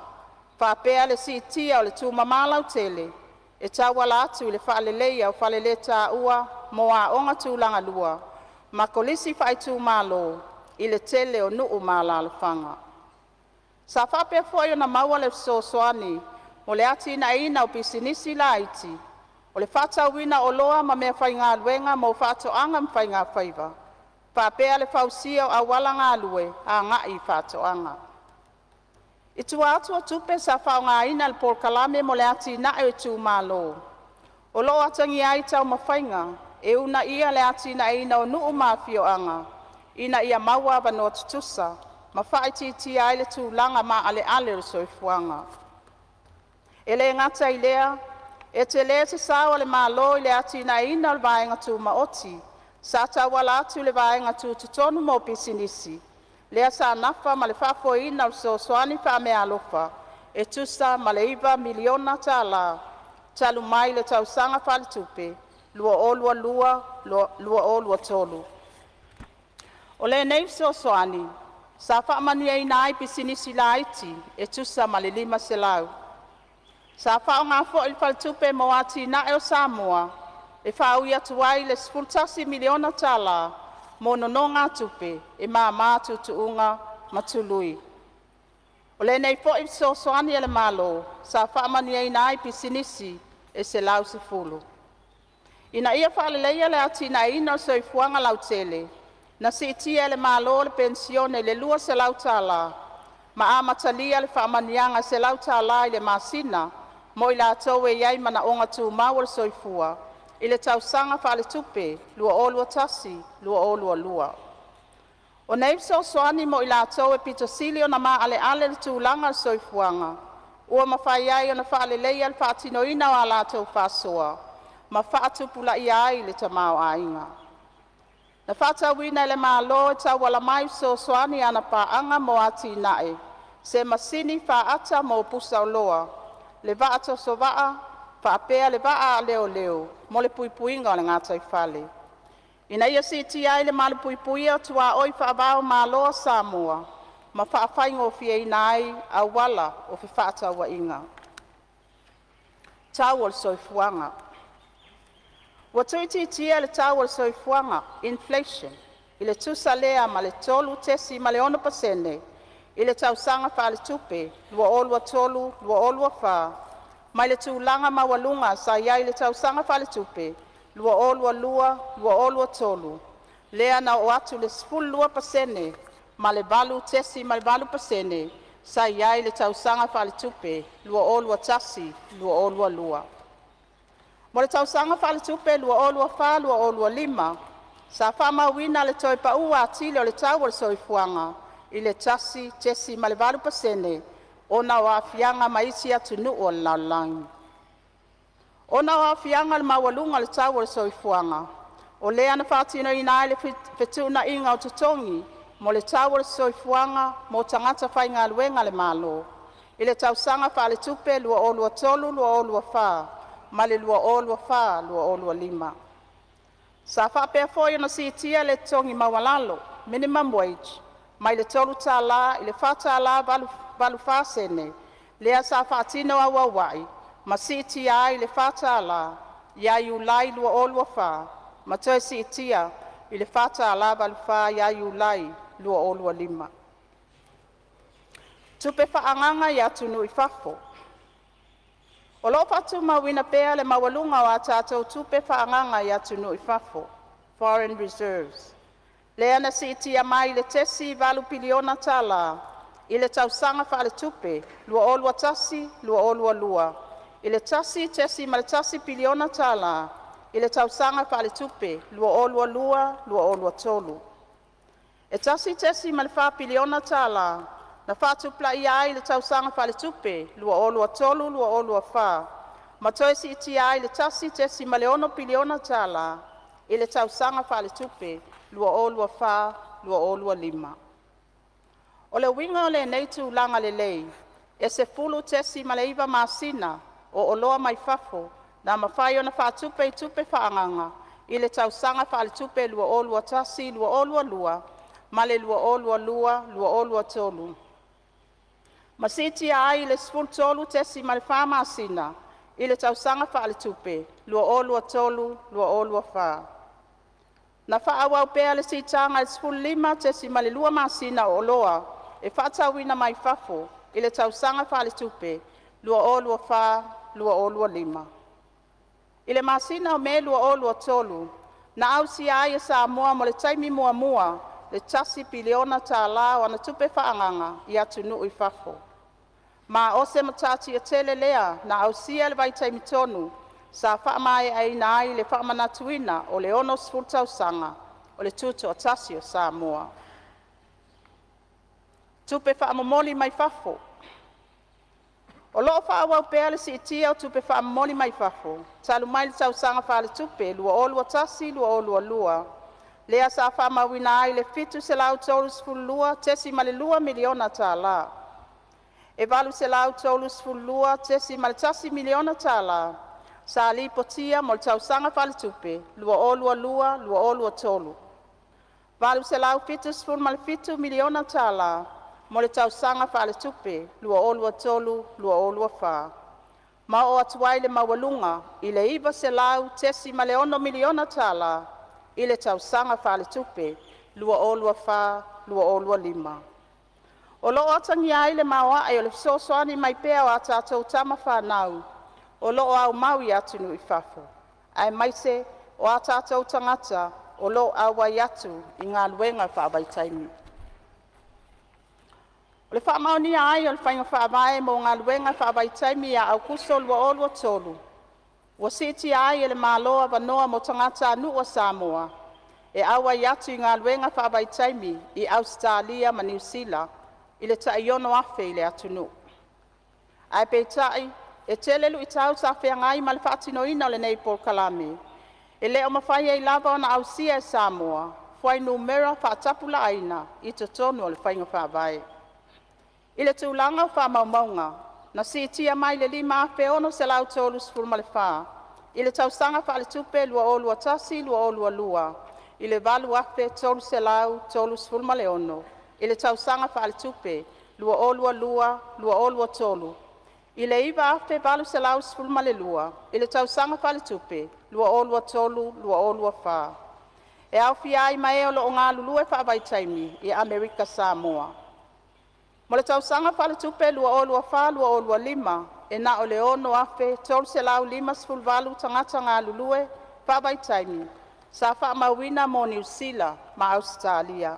faapea le siitia o le tumama lautele e tauala atu i le faaleleia o faleletaua mo aoga tulagalua ma kolisi faaitumalo i le tele o nuu ma alalafaga. Sa faapea foi ona maua le fesoasoani mo le atinaeina o pisinisi laiti, o le faatauina o oloa ma meafaigaluega mo faatoaga ma faigafaiva, faapea le fausia o auala galue agai i faatoaga. I tua atu o tupe sa faaaogaina i le Polokalame mo le Atinae o Itumalo, o loo atagia ai taumafaiga e uunaia le atinaeina o nuu ma afioaga ina ia maua avanoa tutusa ma faaitiitia ai le tulaga maaleale o le soifuaga. E le gata i lea, e telē se sao a le Malo i le atinaeina o le vaega tumaoti sa tauala atu i le Vaega Tutotonu mo Pisinisi, lea sa nafa ma le faafoeina o fesoasoani faameaalofa e tusa ma le $9 miliona tala talu mai le tausaga faaletupe 2022/2023. O lenei fesoasoani sa faamanuiaina ai pisinisi laiti e tusa ma le 500. Sa faaaoga foi le Faletupe mo Atinae o Samoa e faaui atu ai le $11 miliona tala mo nonogatupe e mama tuutuuga ma tului. O lenei foi fesoasoani a le Malo sa faamanuiaina ai pisinisi e 110. Ina ia faaleleia le atinaeina o le soifuaga lautele, na siitia e le Malo le penisione i le $200 tala ma amatalia le faamanuiaga e $100 tala i le masina mo i latou e i ai manaoga tumau o le soifua i le tausaga faaletupe 2021/2022. O nei fesoasoani mo i latou e pito sili ona maaleale le tulaga o le soifuaga, ua mafai ai ona faaleleia le faatinoina o a latou faasoa ma faatupulaia ai le tamaoaiga. Na faatauina e le Malo e tauala mai i fesoasoani a ana Paaga mo Atinae se masini faata mo pusaoloa, le vaa tosovaa faapea le vaa a leoleo mo le puipuiga o le gataifale, ina ia siitia ai le malupuipuia o tuaoi faava-o-Malo a Samoa ma faafaigofieina ai auala o fefaatauaiga. Tau o le Soifuaga Ua tuuitiitia le tau o le soifuaga (inflation) i le tusa lea ma le 3.6% i le tausaga faaletupe 2023/2024 mai le tulaga maualuga sa i ai i le tausaga faaletupe 2022/2023, lea na oo atu i le 12% ma le 8.8% sa iai i le tausaga faaletupe 2021/2022. Mo le tausaga faaletupe 2024/2025, sa faamauina le toe paǔ atili o le tau o le soifuaga i le 1.8% ona o aafiaga mai isi atunuu o le lalolagi. Ona o aafiaga o le maualuga o le tau o le soifuaga, o lea na faatinoina ai le fetuunaiga o totogi mo le tau o le soifuaga mo tagata faigaluega a le Malo i le tausaga faaletupe 2023/2024 ma le 2024/2025. Sa faapea foi ona siitia le totogi maualalo (minimum wage) mai le $3.00 i le $4.84, lea sa faatino auauai ma siitia ai i le $4.00 ia Iulai 2024 ma toe siitia i le $4.84 ia Iulai 2025. Tupe Faaagaga i Atunuu i Fafo: O lo'o faatumauina pea le maualuga o a tatou tupe faaagaga i atunuu i fafo (foreign reserves), lea na siitia mai i le $.8 piliona tala i le tausaga faaletupe 2021/2022 i le $1.1 piliona tala i le tausaga faaletupe 2022/2023. E $1.4 piliona tala na faatupulaia ai i le tausaga faaletupe 2023/2024 ma toe siitia ai i le $1.6 piliona tala i le tausaga faaletupe 2024/2025. O le uiga o lenei tulaga lelei, e 10.9 masina o oloa mai fafo na mafai ona faatupe i tupe faaagaga i le tausaga faaletupe 2021/2022 ma le 2022/2023, ma siitia ai i le 13.4 masina i le tausaga faaletupe 2023/2024. Na faaauau pea le siitaga i le 15.2 masina o oloa e faatauina mai fafo i le tausaga faaletupe 2024/2025. I le masina o Me 2023, na ausia ai e Samoa mo le taimi muamua le $1 piliona tala o ana tupe faaagaga i atunuu i fafo, ma o se matatia tele lea na ausia i le vaitaimi tonu sa faamaeaina ai le faamanatuina o le 60 tausaga o le Tutoatasi o Samoa. Tupe Faamomoli mai Fafo. O lo'o faaauau pea le siitia o tupe faamomoli mai fafo talu mai le tausaga faaletupe 2021/2022, lea sa faamauina ai le $732.2 miliona tala. E $832.1 miliona tala sa lipotia mo le tausaga faaletupe 2022/2023. $877 miliona tala mo le tausaga faaletupe 2023/2024, ma oo atu ai le maualuga i le $900.6 miliona tala i le tausaga faaletupe 2024/2025. O lo'o atagia ai le maoae o le fesoasoani mai pea o a tatou tama fanau o lo'o aumau i atunuu i fafo, aemaise o a tatou tagata o lo'o auai atu i galuega faavaitaimi. O le faamaonia ai o le Faiga Faavae mo Galuega Faavaitaimi ia Aokuso 2023, ua siitia ai e le Malo avanoa mo tagatanuu a Samoa e auai atu i galuega faavaitaimi i Ausetalia ma Niu Sila i le tai 6,000 i le atunuu. Aepeitai, e tele luitau sa feagai ma le faatinoina o lenei polokalame, e le o mafai ai lava ona ausia e Samoa fuainumera faatapulaaina i totonu o le Faiga Faavae. I le tulaga o faamaumauga, na siitia mai le 5,634 i le tausaga faaletupe 2021/2022 i le 8,336 i le tausaga faaletupe 2022/2023, i le 9,812 i le tausaga faaletupe 2023/2024. E aofia ai ma e o lo'o galulue faavaitaimi i Amerika Samoa. Mo le tausaga faaletupe 2024/2025, e na o le 6,358 tagata galulue faavaitaimi sa faamauina mo Niu Sila ma Ausetalia.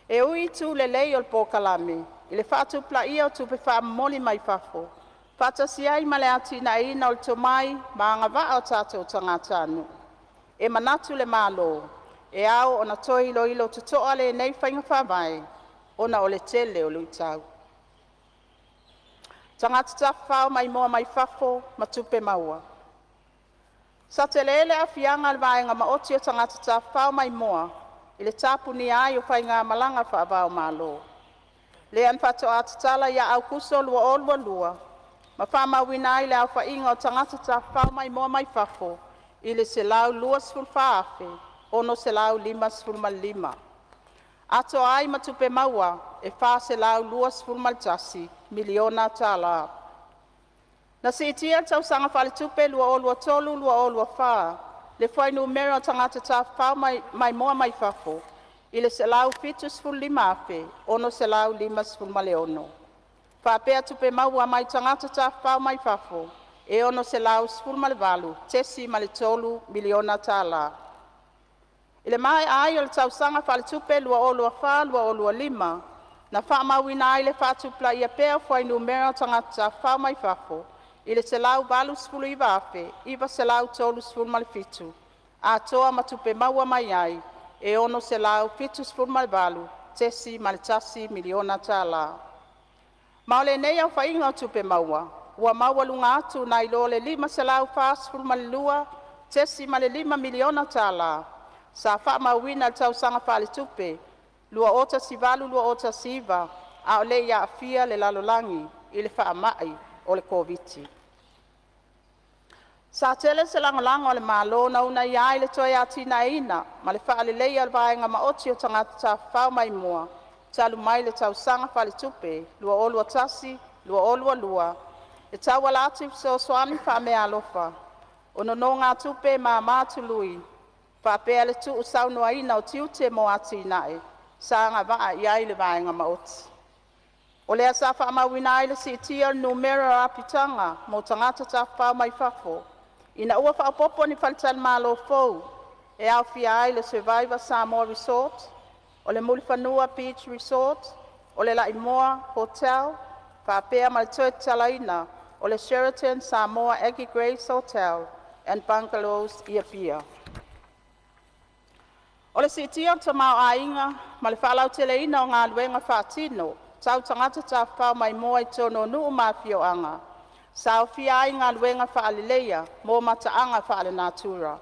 E ui i itu lelei o le polokalame i le faatupulaia o tupe faamomoli mai fafo, faatasi ai ma le atinaeina o le tomai ma agavaa o tatou tagatanuu. E manatu le Malo, e ao ona toe iloilo totoa lenei faiga faavae ona o le tele o luitau. Tagata Tafafao Maimoa mai Fafo ma Tupe Maua: Sa telē le aafiaga o le vaega maoti o tagata tafafao maimoa i le tapunia ai o faigamalaga faava-o-Malo, lea na faato'a tatala ia Aukuso 2022, ma faamauina ai le aofaiga o tagata tafafao maimoa mai fafo i le 124,655, atoa ai ma tupe maua e $421 miliona tala. Na siitia i le tausaga faaletupe 2023/2024 le fuainumera o tagata tafafao maimoa mai fafo i le 175,656, faapea tupe maua mai tagata tafafao mai fafo e $618.3 miliona tala. I le maea ai o le tausaga faaletupe 2024/2025, na faamauina ai le faatupulaia pea o fuainumera o tagata tafafao mai fafo i le 189,937, atoa ma tupe maua mai ai e $678.1 miliona tala. Ma o lenei aofaiga o tupe maua ua maualuga atu nai lo le $542.5 miliona tala sa faamauina i le tausaga faaletupe 2018/2019, a o le i aafia le lalolagi i le faamai o le Koviti. Sa tele se lagolago a le Malo na uunaia ai le toe atinaeina ma le faaleleia o le vaega maoti o tagata tafafao maimoa talu mai le tausaga faaletupe 2021/2022 e tauala atu i fesoasoani faameaalofa, o nonōgātupe e māmā tului, faapea le tu'usaunoaina o tiute mo atinae sa agavaa i ai le vaega maoti. O lea sa faamauina ai le siitia o le numera o apitaga mo tagata tafafao mai fafo, ina ua faaopoopo ni faletalimalo fou e aofia ai le Survivor Samoa Resort, o le Mulifanua Beach Resort, o le Laimoa Hotel faapea ma le toe tatalaina o le Sheraton Samoa Aggie Grace Hotel and Bungalows i Apia. O le siitia o le tamaoaiga ma le faalauteleina o galuega faatino tau tagata tafafao maimoa i totonu o nuu ma afioaga, sa aofia ai galuega faaleleia mo mataaga faalenatura,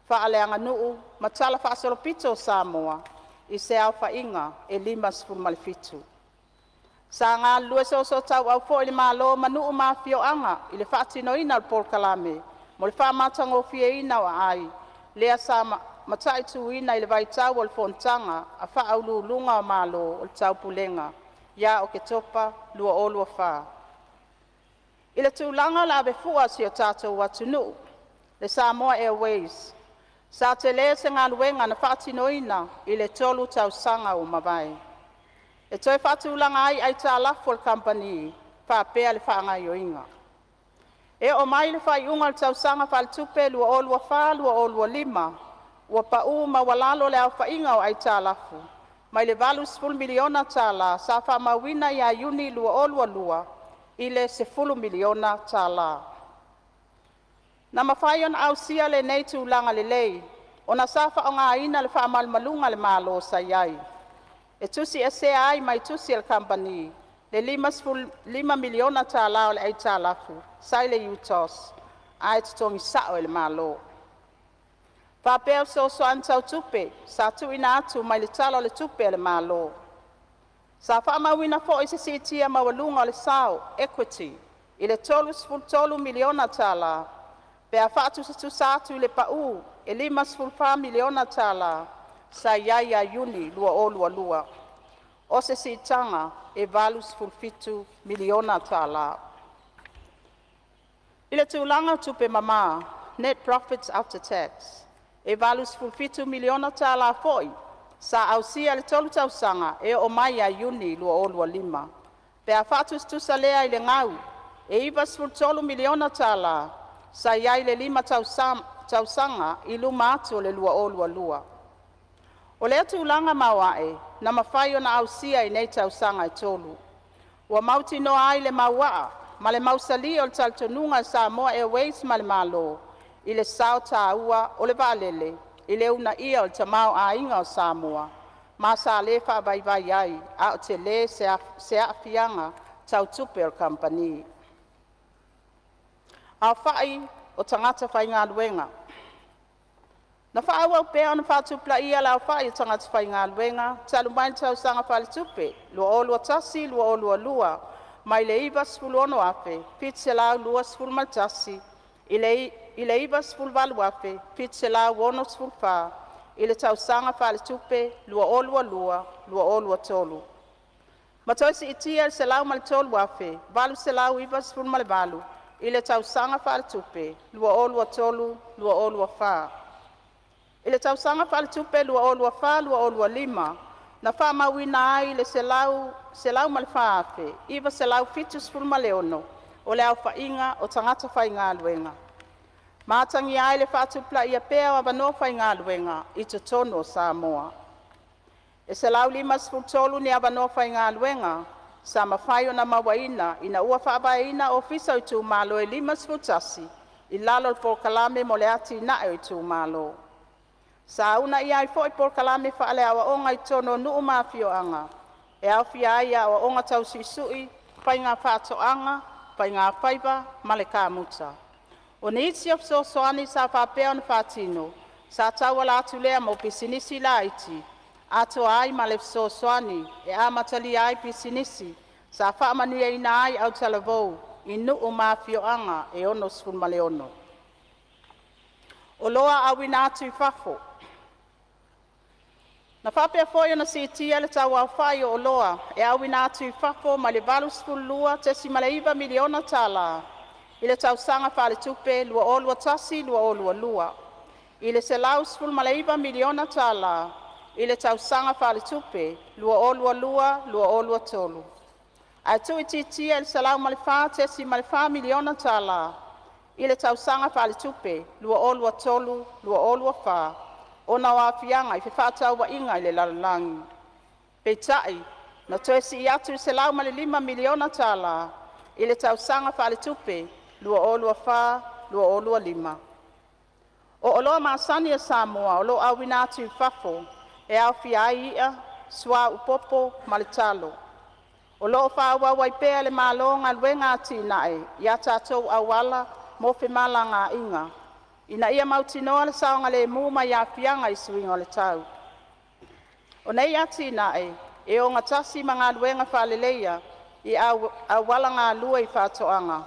faaleaganuu ma talafaasolopito o Samoa i se aofaiga e 57. Sa galulue soosootaua foi le Malo ma nuu ma afioaga i le faatinoina o le polokalame mo le faamatagofieina o aai, lea sa mataituina i le vaitau o le fonotaga a Faauluuluga o Malo o le Taupulega ia Oketopa 2024. I le tulaga o le ave fua a si o tatou atunuu, le Samoa Airways, sa telē se galuega na faatinoina i le 3 tausaga ua mavae, e toe faatulaga ai aitalafu a le Kamupani faapea le faagaoioiga. E oo mai i le faaiuga o le tausaga faaletupe 2024/2025, ua pa'u maualalo le aofaiga o aitalafu mai le $80 miliona tala sa faamauina ia Iuni 2022 i le $10 miliona tala. Na mafai ona ausia lenei tulaga lelei ona sa faaaogaina le faamalumaluga a le Malo sa iai, e tusiesea ai mai tusi a le Kamupani le $5 miliona tala o le aitalafu sa i le UTOS ae totogi sao e le Malo, faapea fesoasoani tau tupe sa tuuina atu mai le Tala o le Tupe a le Malo. Sa faamauina foi se siitia maualuga o le sao (equity) i le $33 miliona tala, pe a faatusatusa atu i le pa'u e $54 miliona tala sa i ai ia Iuni 2022. O se siitaga e $87 miliona tala. I le tulaga o tupe mama (Net Profits After Tax), e $87 miliona tala foi sa ausia i le 3 tausaga e oo mai ia Iuni 2025, pe a faatusatusa lea i le gau e $93 miliona tala sa i ai i le 5 tausaga i luma atu o le 2022. O lea tulaga maoae na mafai ona ausia i nei tausaga e 3, Ua mautinoa ai le mauaa ma le mausali o le talitonuga a le Samoa Airways ma le Malo i le sao taua o le vaalele i le uunaia o le tamaoaiga o Samoa, ma sa le faavaivai ai a o tele se aafiaga tau tupe o le Kamupani. Aofai o Tagata Faigaluega. Na faaauau pea ona faatupulaia le aofai o tagata faigaluega talu mai le tausaga faaletupe 2021/2022 mai le 96,721 i le 98,764 i le tausaga faaletupe 2022/2023, ma toe siitia i le 103,898 i le tausaga faaletupe 2023/2024. I le tausaga faaletupe 2024/2025 na faamauina ai le 104,976 o le aofaiga o tagata faigaluega, ma atagia ai le faatupulaia pea o avanoa faigaluega i totonu o Samoa. E 153 ni avanoa faigaluega sa mafai ona mauaina ina ua faavaeina Ofisa o Itumalo e 51 i lalo o le Polokalame mo le Atinae o Itumalo. Sa uunaia ai foi polokalame faaleaoaoga i totonu o nuu ma afioaga, e aofia ai aoaoga tau suisui, faiga faatoaga, faigafaiva ma le kamuta. O nisi o fesoasoani sa faapea ona faatino sa tauala atu lea mo pisinisi laiti, atoa ai ma le fesoasoani e amatalia ai pisinisi sa faamanuiaina ai autalavou i nuu ma afioaga e 66. Oloa Auina atu i Fafo. Na faapea foi ona siitia le tauaofai o oloa e auina atu i fafo mai le $82.9 miliona tala i le tausaga faaletupe 2021/2022 i le $119 miliona tala i le tausaga faaletupe 2022/2023, ae tuuitiitia i le $104.4 miliona tala i le tausaga faaletupe 2023/2024 ona o aafiaga i fefaatauaiga i le lalolagi. Peitai, na toe sii atu i le $105 miliona tala i le tausaga faaletupe 2024/2025. O oloa masani a Samoa o loo auina atu i fafo e aofia ai i'a, suauu popo ma le talo. O loo faaauau ai pea e le Malo galuega atinae i a tatou auala mo femalagaiga, ina ia mautinoa le saogalemu mai aafiaga i suiga o le tau. O nei atinae e o gatasi ma galuega faaleleia i aualagalue i faatoaga,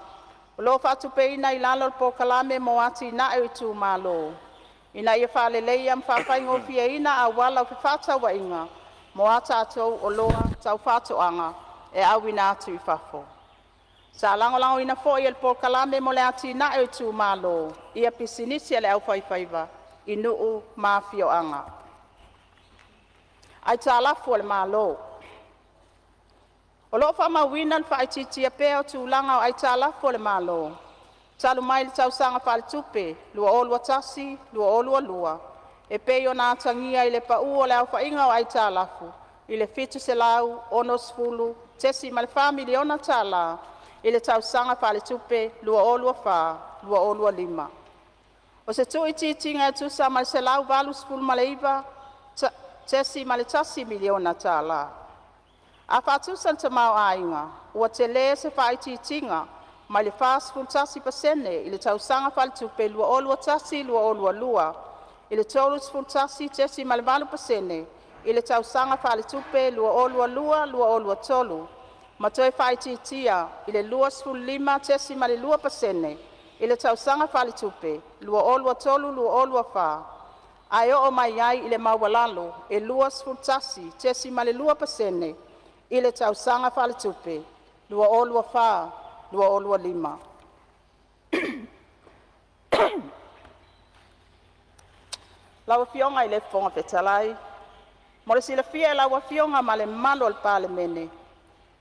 o loo faatupeina i lalo o le Polokalame mo Atinae o Itumalo, ina ia faaleleia ma faafaigofieina auala o fefaatauaiga mo a tatou oloa tau faatoaga e auina atu i fafo. Sa lagolagoina foi e le Polokalame mo le Atinae o Itumalo ia pisinisi a le aufaifaiva i nuu ma afioaga. Aitalafu a le Malo. O loo faamauina le faaitiitia pea o tulaga o aitalafu a le Malo talu mai le tausaga faaletupe 2021/2022 e pei ona atagia i le pau o le aofaiga o aitalafu i le $760.4 miliona tala i le tausaga faaletupe 2024/2025. O se tuuitiitiga e tusa ma le $189.1 miliona tala. A faatusa le tamaoaiga, ua tele se faaitiitiga mai le 41% i le tausaga faaletupe 2021/2022 i le 31.8% i le tausaga faaletupe 2022/2023, ma toe faaitiitia i le 25.2% i le tausaga faaletupe 2023/2024, ae oo mai ai i le maualalo e 21.2% i le tausaga faaletupe 2024/2025. Lau Afioga i le Fofoga Fetalai, Mo le silafia e lau Afioga ma le mamalu o le Palemene,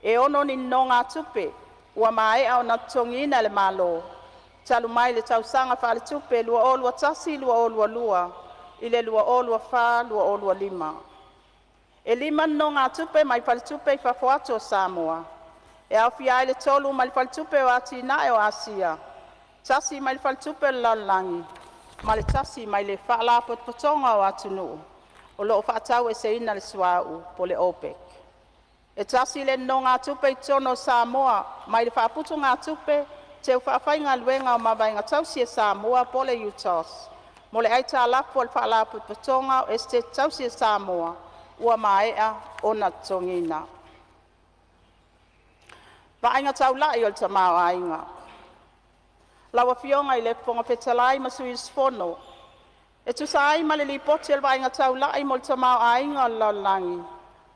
e 6 ni nonogatupe ua maea ona totogiina e le Malo talu mai le tausaga faaletupe 2021/2022 i le 2024/2025. E 5 nonogatupe mai Faletupe i fafo atu o Samoa. E aofia ai le 3 mai le Faletupe o Atina'e o Asia, 1 mai le Faletupe o le Lalolagi ma le 1 mai le Faalapotopotoga o Atunuu o lo'o Fa'ataueseina le Suauu (OPEC). E tasi le nonogatupe i totonu o Samoa mai le Fa'aputugatupe Teu Fa'afaigaluega o Mavaega Tausi a Samoa po'o le UTOS, mo le aitalafu a le Faalapotopotoga o Esetete Tausi a Samoa ua maea ona totogiina. Vaaiga Taula'i o le Tamaoaiga. Lau Afioga i le Fofoga Fetalai ma Sui Usufono, E tusa ai ma le Lipoti o le Vaaiga Taula'i mo le Tamaoaiga o le Lalolagi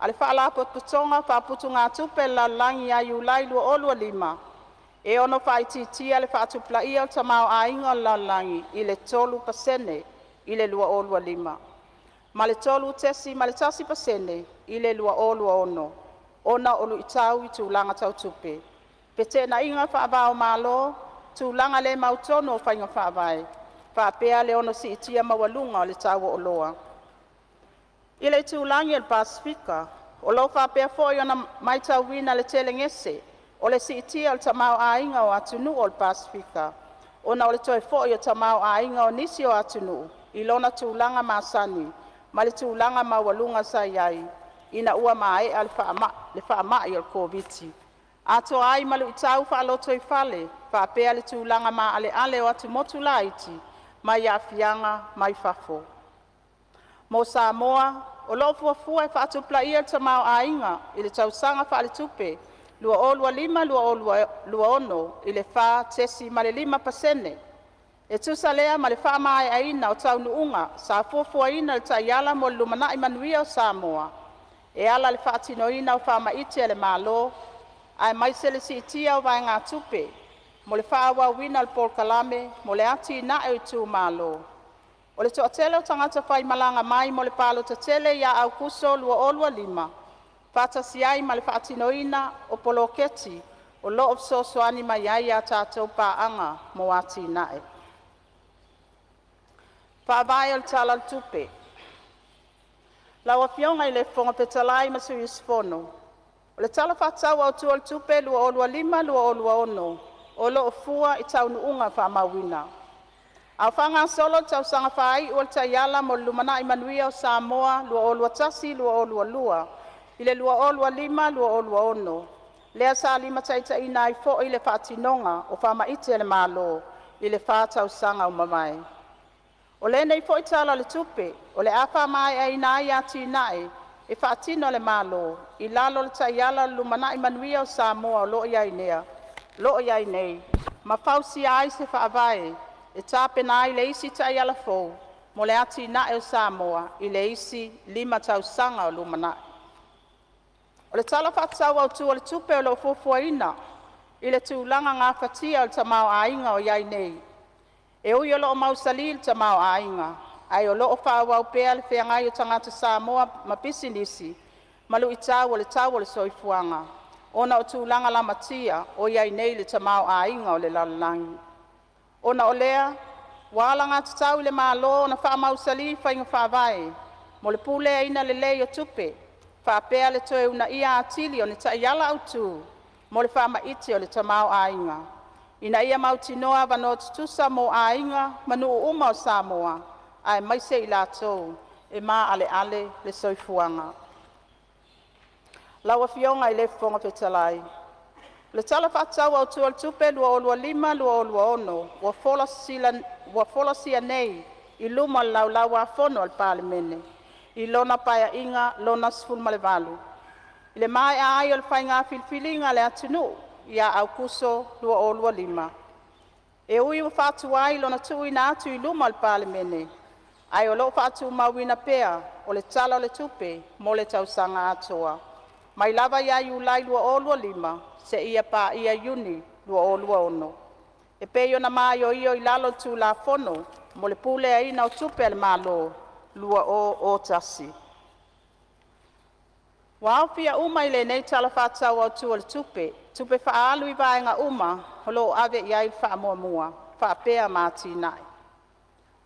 a le Faalapotopotoga o Faaputugatupe a le Lalolagi ia Iulai 2025, e ono faaitiitia le faatupulaia o le tamaoaiga o le lalolagi i le 3% i le 2025 ma le 3.1% i le 2026, ona o lu'itau i tulaga tau tupe, feteenaiga faava-o-Malo, tulaga le mautonu o faiga faavae, faapea le ono si'itia maualuga o le tau o oloa. I le itulagi o le Pasefika, o lo'o faapea foi ona matauina le tele gese o le si'itia o le tamaoaiga o atunu'u o le Pasefika, ona o le toe fo'i o le tamaoaiga o nisi o atunu'u i lona tulaga masani mai le tulaga maualuga sa iai ina ua mae'a le faama'i ole Koviti, atoa ai ma lu'itau fa'alotoifale faapea le tulaga maaleale o atumotu laiti mai aafiaga mai fafo. Mo Samoa, o lo'o fuafua e fa'atupula'ia le tamaoaiga i le tausaga faaletupe 2025/2026 i le 4.5%, e tusa lea ma le faamaeaina o taunuuga sa fuafuaina i le Taiala mo le Lumanai Manuia o Samoa, e ala i le faatinoina o faamaite a le Malo, aemaise le siitia o vaegatupe mo le faaauauina o le polokalame mo le Atinae o Itumalo. O le toatele o tagata faimalaga mai mo le palota tele ia Aokuso 2025, faatasi ai ma le faatinoina o poloketi o lo'o fesoasoani mai ai a tatou paaga mo atinae. Faavae o le Tala o le Tupe: Lau Afioga i le Fofoga Fetalai ma Sui Usufono, O le Tala Faatatau Autu o le Tupe 2025/2026 o lo'o fua i taunuuga faamauina. A o faagasolo le tausaga faai'u o le Taiala mo le Lumanai Manuia o Samoa 2021/2022 i le 2025/2026, lea sa limataitaiina ai foi le faatinoga o faamaite a le Malo i le fa tausaga ua mavae. O lenei foi Tala o le Tupe o le a faamaeaina ai atinae e faatino e le Malo i lalo o le Taiala o le Lumanai Manuia o Samoa o lo o i ai nei, ma fausia ai se faavae e tapena ai le isi Taiala fou mo le Atinae o Samoa i le isi 5 tausaga o lumanai. O le Tala Faatatau Autu o le Tupe o lo'o fuafuaina i le tulaga gafatia o le tamaoaiga o iai nei. E ui o lo'o mausali le tamaoaiga, ae o lo'o faaauau pea le feagai o tagata Samoa ma pisinisi ma lu'itau o le tau o le soifuaga, ona o tulaga lamatia o i ai nei le tamaoaiga o le lalolagi. Ona o lea, ua alagatatau i le Malo ona faamausali faiga faavae mo le puleaina lelei o tupe, faapea le toe uunaia atili o ni taiala autu mo le faamaite o le tamaoaiga, ina ia mautinoa avanoa tutusa mo aiga ma nuu uma o Samoa, aemaise i latou e maaleale le soifuaga. Lau Afioga i le Fofoga Fetalai, O le Tala Faatatau Autu o le Tupe 2025/2026 ua folasia nei i luma o le Laulau-a-Fono a le Palemene i lona Paeaiga Lona XVIII, i le maea ai o le faiga filifiliga a le atunuu ia Aokuso 2025. E ui ua faatuai lona tuuina atu i luma o le Palemene, ae o lo'o faatumauina pea o le Tala o le Tupe mo le tausaga atoa, mai lava ia Iulai 2025 seia paia Iuni 2026, e pei ona maioio i lalo o le Tulafono mo le Puleaina o Tupe a le Malo 2001. Ua aofia uma i lenei Tala Faatatau Autu o le Tupe, tupe faaalu i vaega uma o lo'o ave iai le faamuamua faapea ma atinae.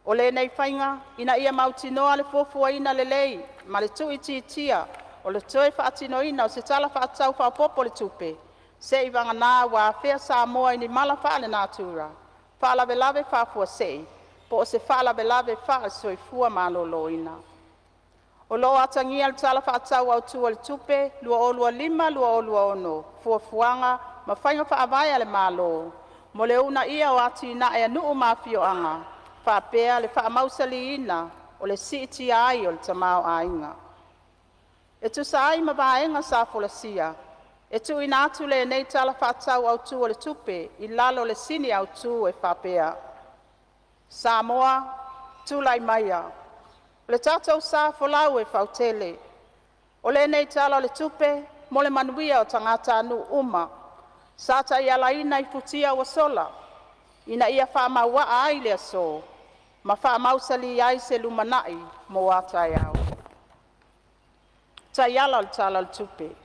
O lenei faiga ina ia mautinoa le fuafuaina lelei ma le tuuitiitia o le toe faatinoina o se Tala Faatatau Faaopopo o le Tupe Seiavagana ua afea Samoa i ni mala faalenatura, faalavelave faafuasei, po o se faalavelave faale-soifua maloloina. O lo o atagia i le Tala Faatatau Autu o le Tupe 2025/2026 fuafuaga ma faiga faavae a le Malo mo le uunaia o atinae a nuu ma afioaga faapea le faamausaliina o le siitia ai o le tamaoaiga. E tusa ai ma vaega sa folasia, e tuuina atu lenei Tala Faatatau Autu o le Tupe i lalo o le Sini Autu e faapea: “Samoa Tulai Maia, O le Tatou Sa Folau e fautele”. O lenei Tala o le Tupe mo le manuia o tagatanuu uma, sa taialaina i futia ua sola ina ia faamauaa ai le aso ma faamausali ai se lumanai mo a taeao. Taiala o le Tala o le Tupe: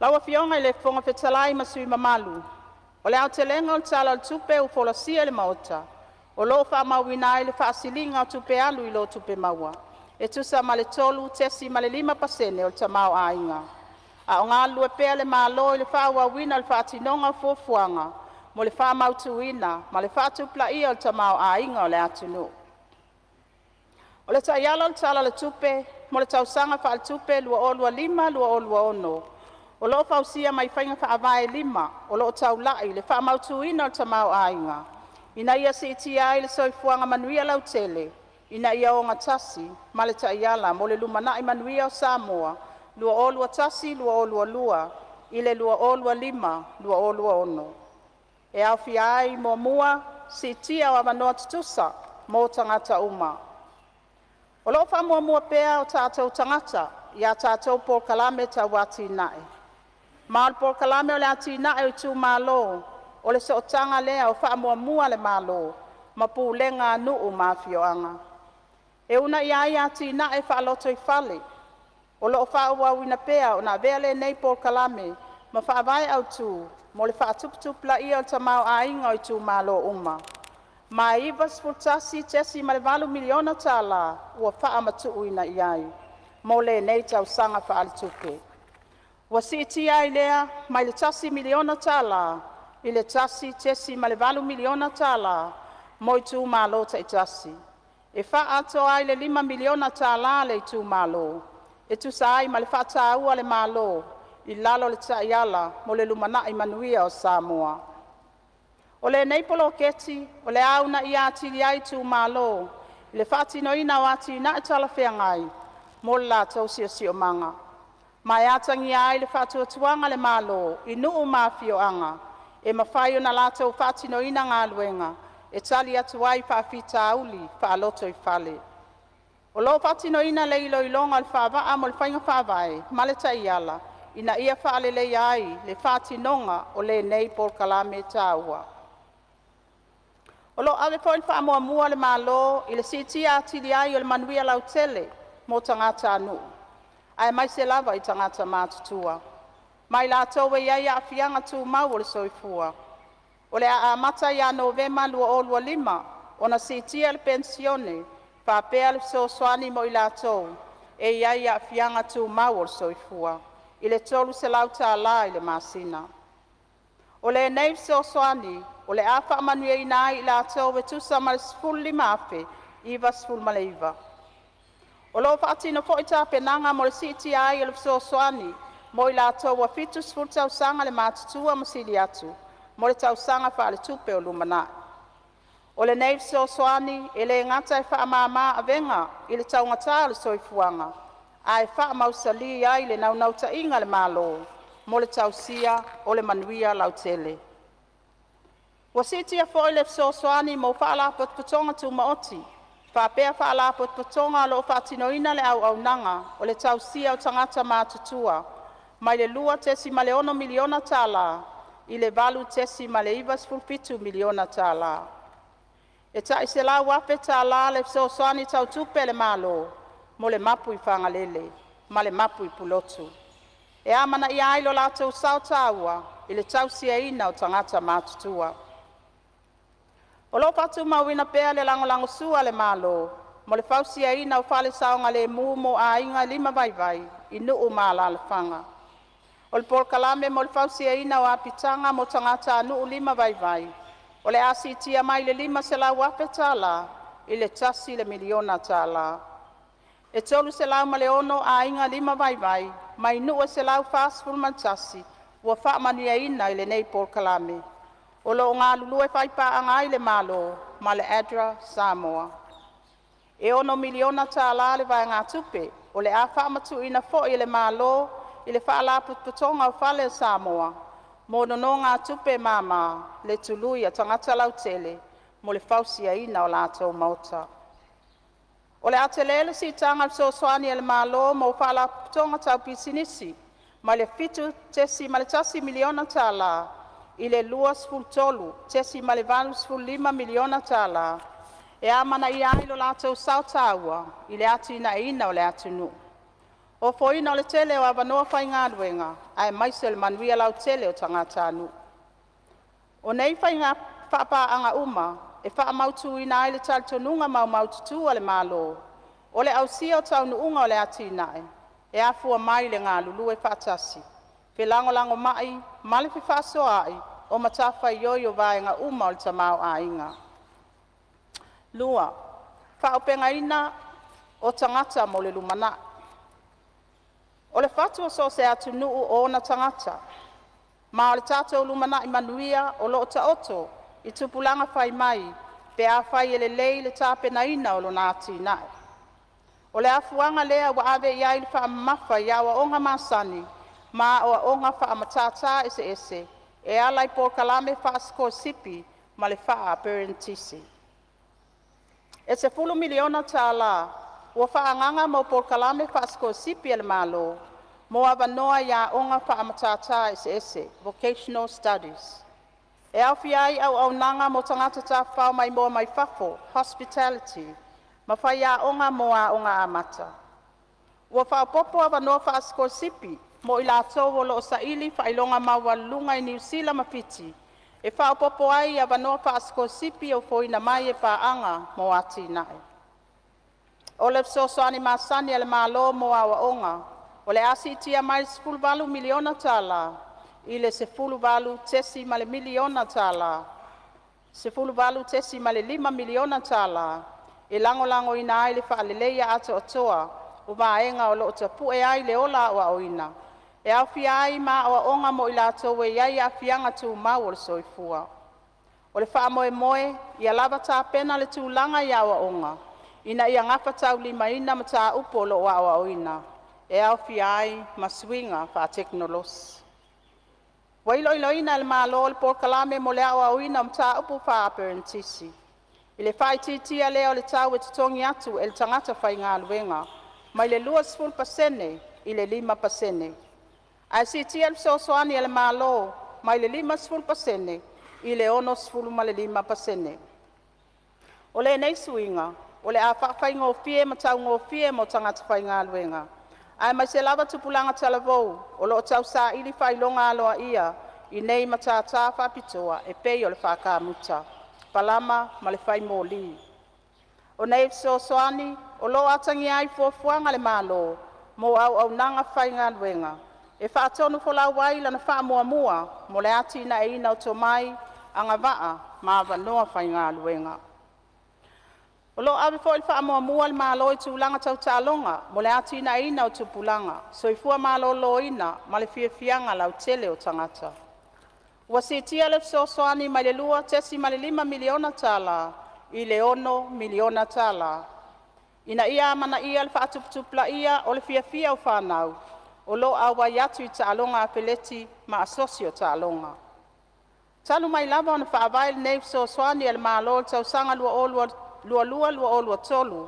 Lau Afioga i le Fofoga Fetalai ma sui usufono mamalu, O le aotelega o le Tala o le Tupe ua folasia i le Maota, o lo o faamauina ai le faasiliga o tupe alu i lo tupe maua e tusa ma le 3.5% o le tamaoaiga, a o galulue pea le Malo i le faaauauina o le faatinoga o fuafuaga mo le faamautuina ma le faatupulaia o le tamaoaiga o le atunuu. O le Taiala o le Tala o le Tupe mo le tausaga faaletupe 2025/2026 o lo o fausia mai faiga faavae e 5 o lo o taulai i le faamautuina o le tamaoaiga, ina ia siitia ai le soifuaga manuia lautele ina ia ogatasi ma le Taiala mo le Lumanai Manuia o Samoa 2021-2022 i le 2025-2026. E aofia ai: 1. Siitia o Avanoa Tutusa mo Tagata Uma. O lo o faamuamua pea o tatou tagata i a tatou polokalame tau atinae, ma o le Polokalame o le Atinae o Itumalo o le sootaga lea o faamuamua a le Malo ma pulega a nuu ma afioaga, e uunaia ai atinae faalotoifale. O lo o faaauauina pea ona avea lenei polokalame ma faavae autu mo le faatuputupulaia o le tamaoaiga o itumalo uma, ma e $91.8 miliona tala ua faamatuuina iai mo lenei tausaga faaletupe. Ua siitia ai lea mai le $1 miliona tala i le $1.8 miliona tala mo itumalo taitasi, e faaatoa ai le $5 miliona tala a le itumalo e tusa ai ma le faataua a le Malo i lalo o le Taiala mo le Lumanai Manuia o Samoa. O lenei poloketi o le a uunaia atili ai itumalo i le faatinoina o atinae talafeagai mo le latou siosiomaga, ma e atagia ai le faatuatuaga a le Malo i nuu ma afioaga e mafai ona latou faatinoina galuega e tali atu ai i faafitauli faalotoifale. O lo o faatinoina le iloiloga o le faavaa mo le Faiga Faavae ma le Taiala ina ia faaleleia ai le faatinoga o lenei polokalame taua. O lo o ave foi le faamuamua a le Malo i le siitia atili ai o le manuia lautele mo tagatanuu, aemaise lava i tagata matutua ma i latou e iai aafiaga tumau o le soifua. O le a amata ia Novema 2025 ona siitia le penisione faapea le fesoasoani mo i latou e iai aafiaga tumau o le soifua i le $300 tala i le masina. O lenei fesoasoani o le a faamanuiaina ai i latou e tusa ma le 15,099. O lo o faatino foi tapenaga mo le siitia ai o le fesoasoani mo i latou ua 70 tausaga le matutua ma sili atu mo le tausaga faaletupe o lumanai. O lenei fesoasoani e le gata e faamama avega i le taugata o le soifuaga, ae faamausali ai le naunautaiga a le Malo mo le tausia o le manuia lautele. Ua siitia foi le fesoasoani mo Faalapotopotoga Tumaoti faapea Faalapotopotoga o lo o faatinoina le auaunaga o le tausia o tagata matutua, mai le $2.6 miliona tala i le $8.97 miliona tala. E tai $100,000 tala le fesoasoani tau tupe a le Malo mo le mapu i Fagalele ma le mapu i Pulotu, e amanaia ai lo latou sao taua i le tausiaina o tagata matutua. O lo o faatumauina pea le lagolagosua a le Malo mo le fausiaina o fale saogalemu mo aiga limavaivai i nuu ma alalafaga. O le polokalame mo le fausiaina o apitaga mo tagatānuu limavaivai o le a siitia mai i le $500,000 tala i le $1 miliona tala. E 306 aiga limavaivai mai nuu e 141 ua faamanuiaina i lenei polokalame, o lo'o galulue faipaaga ai le Malo ma le ADRA Samoa. E $6 miliona tala le vaegatupe o le a faamatu'uina foi e le Malo i le Faalapotopotoga o Fale a Samoa mo nonōgātupe māmā le tului a tagata lautele mo le fausiaina o latou maota. O le a telē le siitaga o le fesoasoani a le Malo mo faalapotopotoga tau pisinisi, mai le $7.1 miliona tala i le $23.85 miliona tala, e amanaia ai lo latou sao taua i le atinaeina o le atunuu, ofoina o le tele o avanoa faigaluega aemaise o le manuia lautele o tagatanuu. O nei faiga faapaaga uma e faamautuina ai le talitonuga maumaututu o le Malo, o le ausia o taunuuga o le atinae e afua mai i le galulue faatasi, felagolagomai ma le fefaasoaai o matafaioi o vaega uma o le tamaoaiga. 2. Fa'aupegaina o Tagata mo le Lumanai O le fatu o so o se atunuu o ona tagata. Ma o le tatou lumanai manuia o lo'o taoto i tupulaga fai mai pe afai e lelei le tapenaina o lona atinae. O le afuaga lea ua ave iai le faamamafa i aoaoga masani ma aoaoga faamatata eseese e ala i polokalame faasikolasipi ma le faa-aperenitisi. E $10 miliona tala ua faaagaga mo polokalame faasikolasipi a le Malo mo avanoa i aoga faamatata eseese (Vocational Studies). E aofia ai auaunaga mo tagata tafafao maimoa mai fafo (Hospitality) ma faiaoga mo Aoga Amata. Ua faaopopo avanoa faasikolasipi mo i latou o lo'o saili faailoga maualuluga i Niu Sila ma Fiti, e faaopopo ai i avanoa faasikolasipi e ofoina mai e Paaga mo Atinae. O le fesoasoani masani a le Malo mo aoaoga o le a siitia mai le $18 miliona tala i le $18.5 tala e lagolagoina ai le faaleleia atoatoa o vaega o lo'o tapu'e ai le ola aoaoina, e aofia ai ma aoaoga mo i latou e iai aafiaga tumau o le soifua. O le faamoemoe ia lava tapena le tulaga i aoaoga ina ia gafataulimaina mataupu o lo'o aoaoina, e aofia ai ma suiga faatekonolosi. Ua iloiloina e le Malo le polokalame mo le aoaoina o mataupu faa-aperenitisi, i le faaitiitia lea o le tau e totogi atu e le tagata faigaluega, mai le 20% i le 5%, ae siitia le fesoasoani a le Malo mai le 50% i le 65%. O lenei suiga o le a faafaigofie ma taugofie mo tagata faigaluega, aemaise lava tupulaga talavou o lo'o tausaili faailoga aloaia i nei matata faapitoa e pei o le faa-kamuta, palama ma le faimoli. O nei fesoasoani o lo'o atagia ai fuafuaga a le Malo mo auaunaga faigaluega, e faatonufolau ai lana faamuamua mo le atinaeina o tomai, agavaa ma avanoa faigaluega. O lo'o ave foi le faamuamua a le Malo i tulaga tau taaloga mo le atinaeina o tupulaga, soifua maloloina ma le fiafiaga lautele o tagata. Ua siitia le fesoasoani mai le $2.5 miliona tala i le $6 miliona tala, ina ia amanaia le faatuputupulaia o le fiafia o fanau o lo'o auai atu i taaloga afeleti ma asosi o taaloga. Talu mai lava ona faavae lenei fesoasoani a le Malo i le tausaga 2022/2023,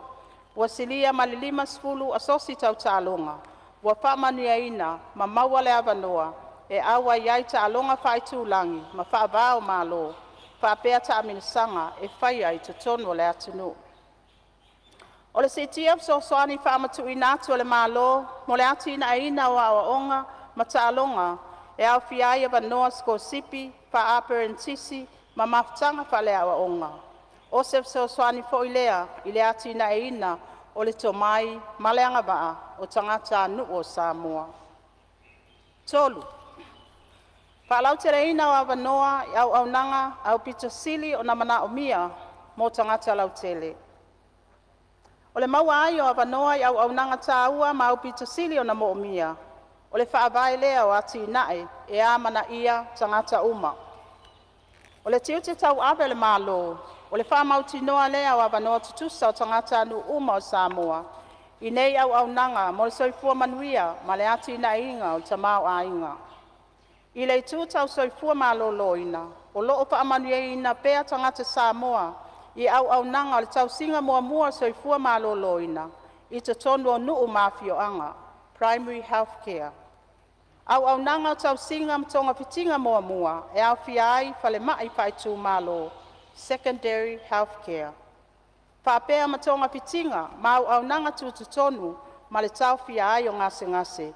ua silia ma le 50 asosi tau taaloga ua faamanuiaina ma maua le avanoa e auai ai i taaloga faaitulagi ma faava-o-malo faapea taamilosaga e faia i totonu o le atunuu. O le siitia o fesoasoani faamatuuina atu a le Malo mo le atinaeina o aoaoga ma taaloga e aofia ai avanoa sikolasipi, faa-aperenitisi ma mafutaga faaleaoaoga. O se fesoasoani foi lea i le atinaeina o le tomai ma le agavaa o tagatanuu o Samoa. 3. Faalauteleina o avanoa i auaunaga aupito sili ona manaomia mo tagata lautele. O le maua ai o avanoa i auaunaga taua ma aupito sili ona moomia, o le faavae lea o atinae e amanaia tagata uma. O le tiute tauave o le Malo o le faamautinoa lea o avanoa tutusa o tagatanuu uma o Samoa i nei auaunaga mo le soifua manuia ma le atinaeina o le tamaoaiga. I le itu tau soifua maloloina, o lo'o faamanuiaina pea tagata Samoa i auaunaga o le tausiga muamua o le soifua maloloina i totonu o nuu ma afioaga (Primary Health Care), auaunaga o tausiga ma togafitiga muamua e aofia ai falemai faaitumalo (Secondary Health Care), faapea ma togafitiga ma auaunaga tutotonu ma le taofia ai o gasegase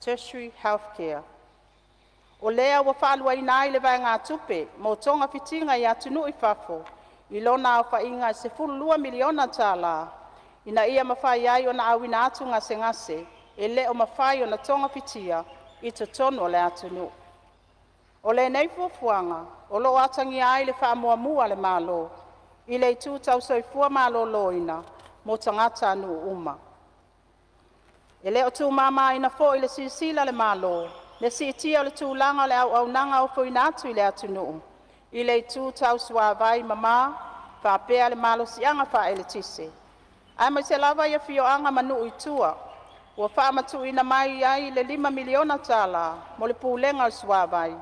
(Tertiary Health Care). O lea ua faaluaina ai le vaegatupe mo togafitiga i atunuu i fafo i lona aofaiga e $12 miliona tala, ina ia mafai ai ona auina atu gasegase e le o mafai ona togafitia i totonu o le atunuu. O lenei fuafuaga o lo'o atagia ai le faamuamua a le Malo i le itu tau soifua maloloina mo tagatanuu uma. E le o tuumamaina foi i le silasila a le Malo le siitia o le tulaga o le auaunaga ofoina atu i le atunuu i le itu tau suavai mama faapea le malosiaga faaeletise, aemaise lava i afioaga ma nuu i tua. Ua faamatuuina mai ai le $5 miliona tala mo le Pulega o le Suavai,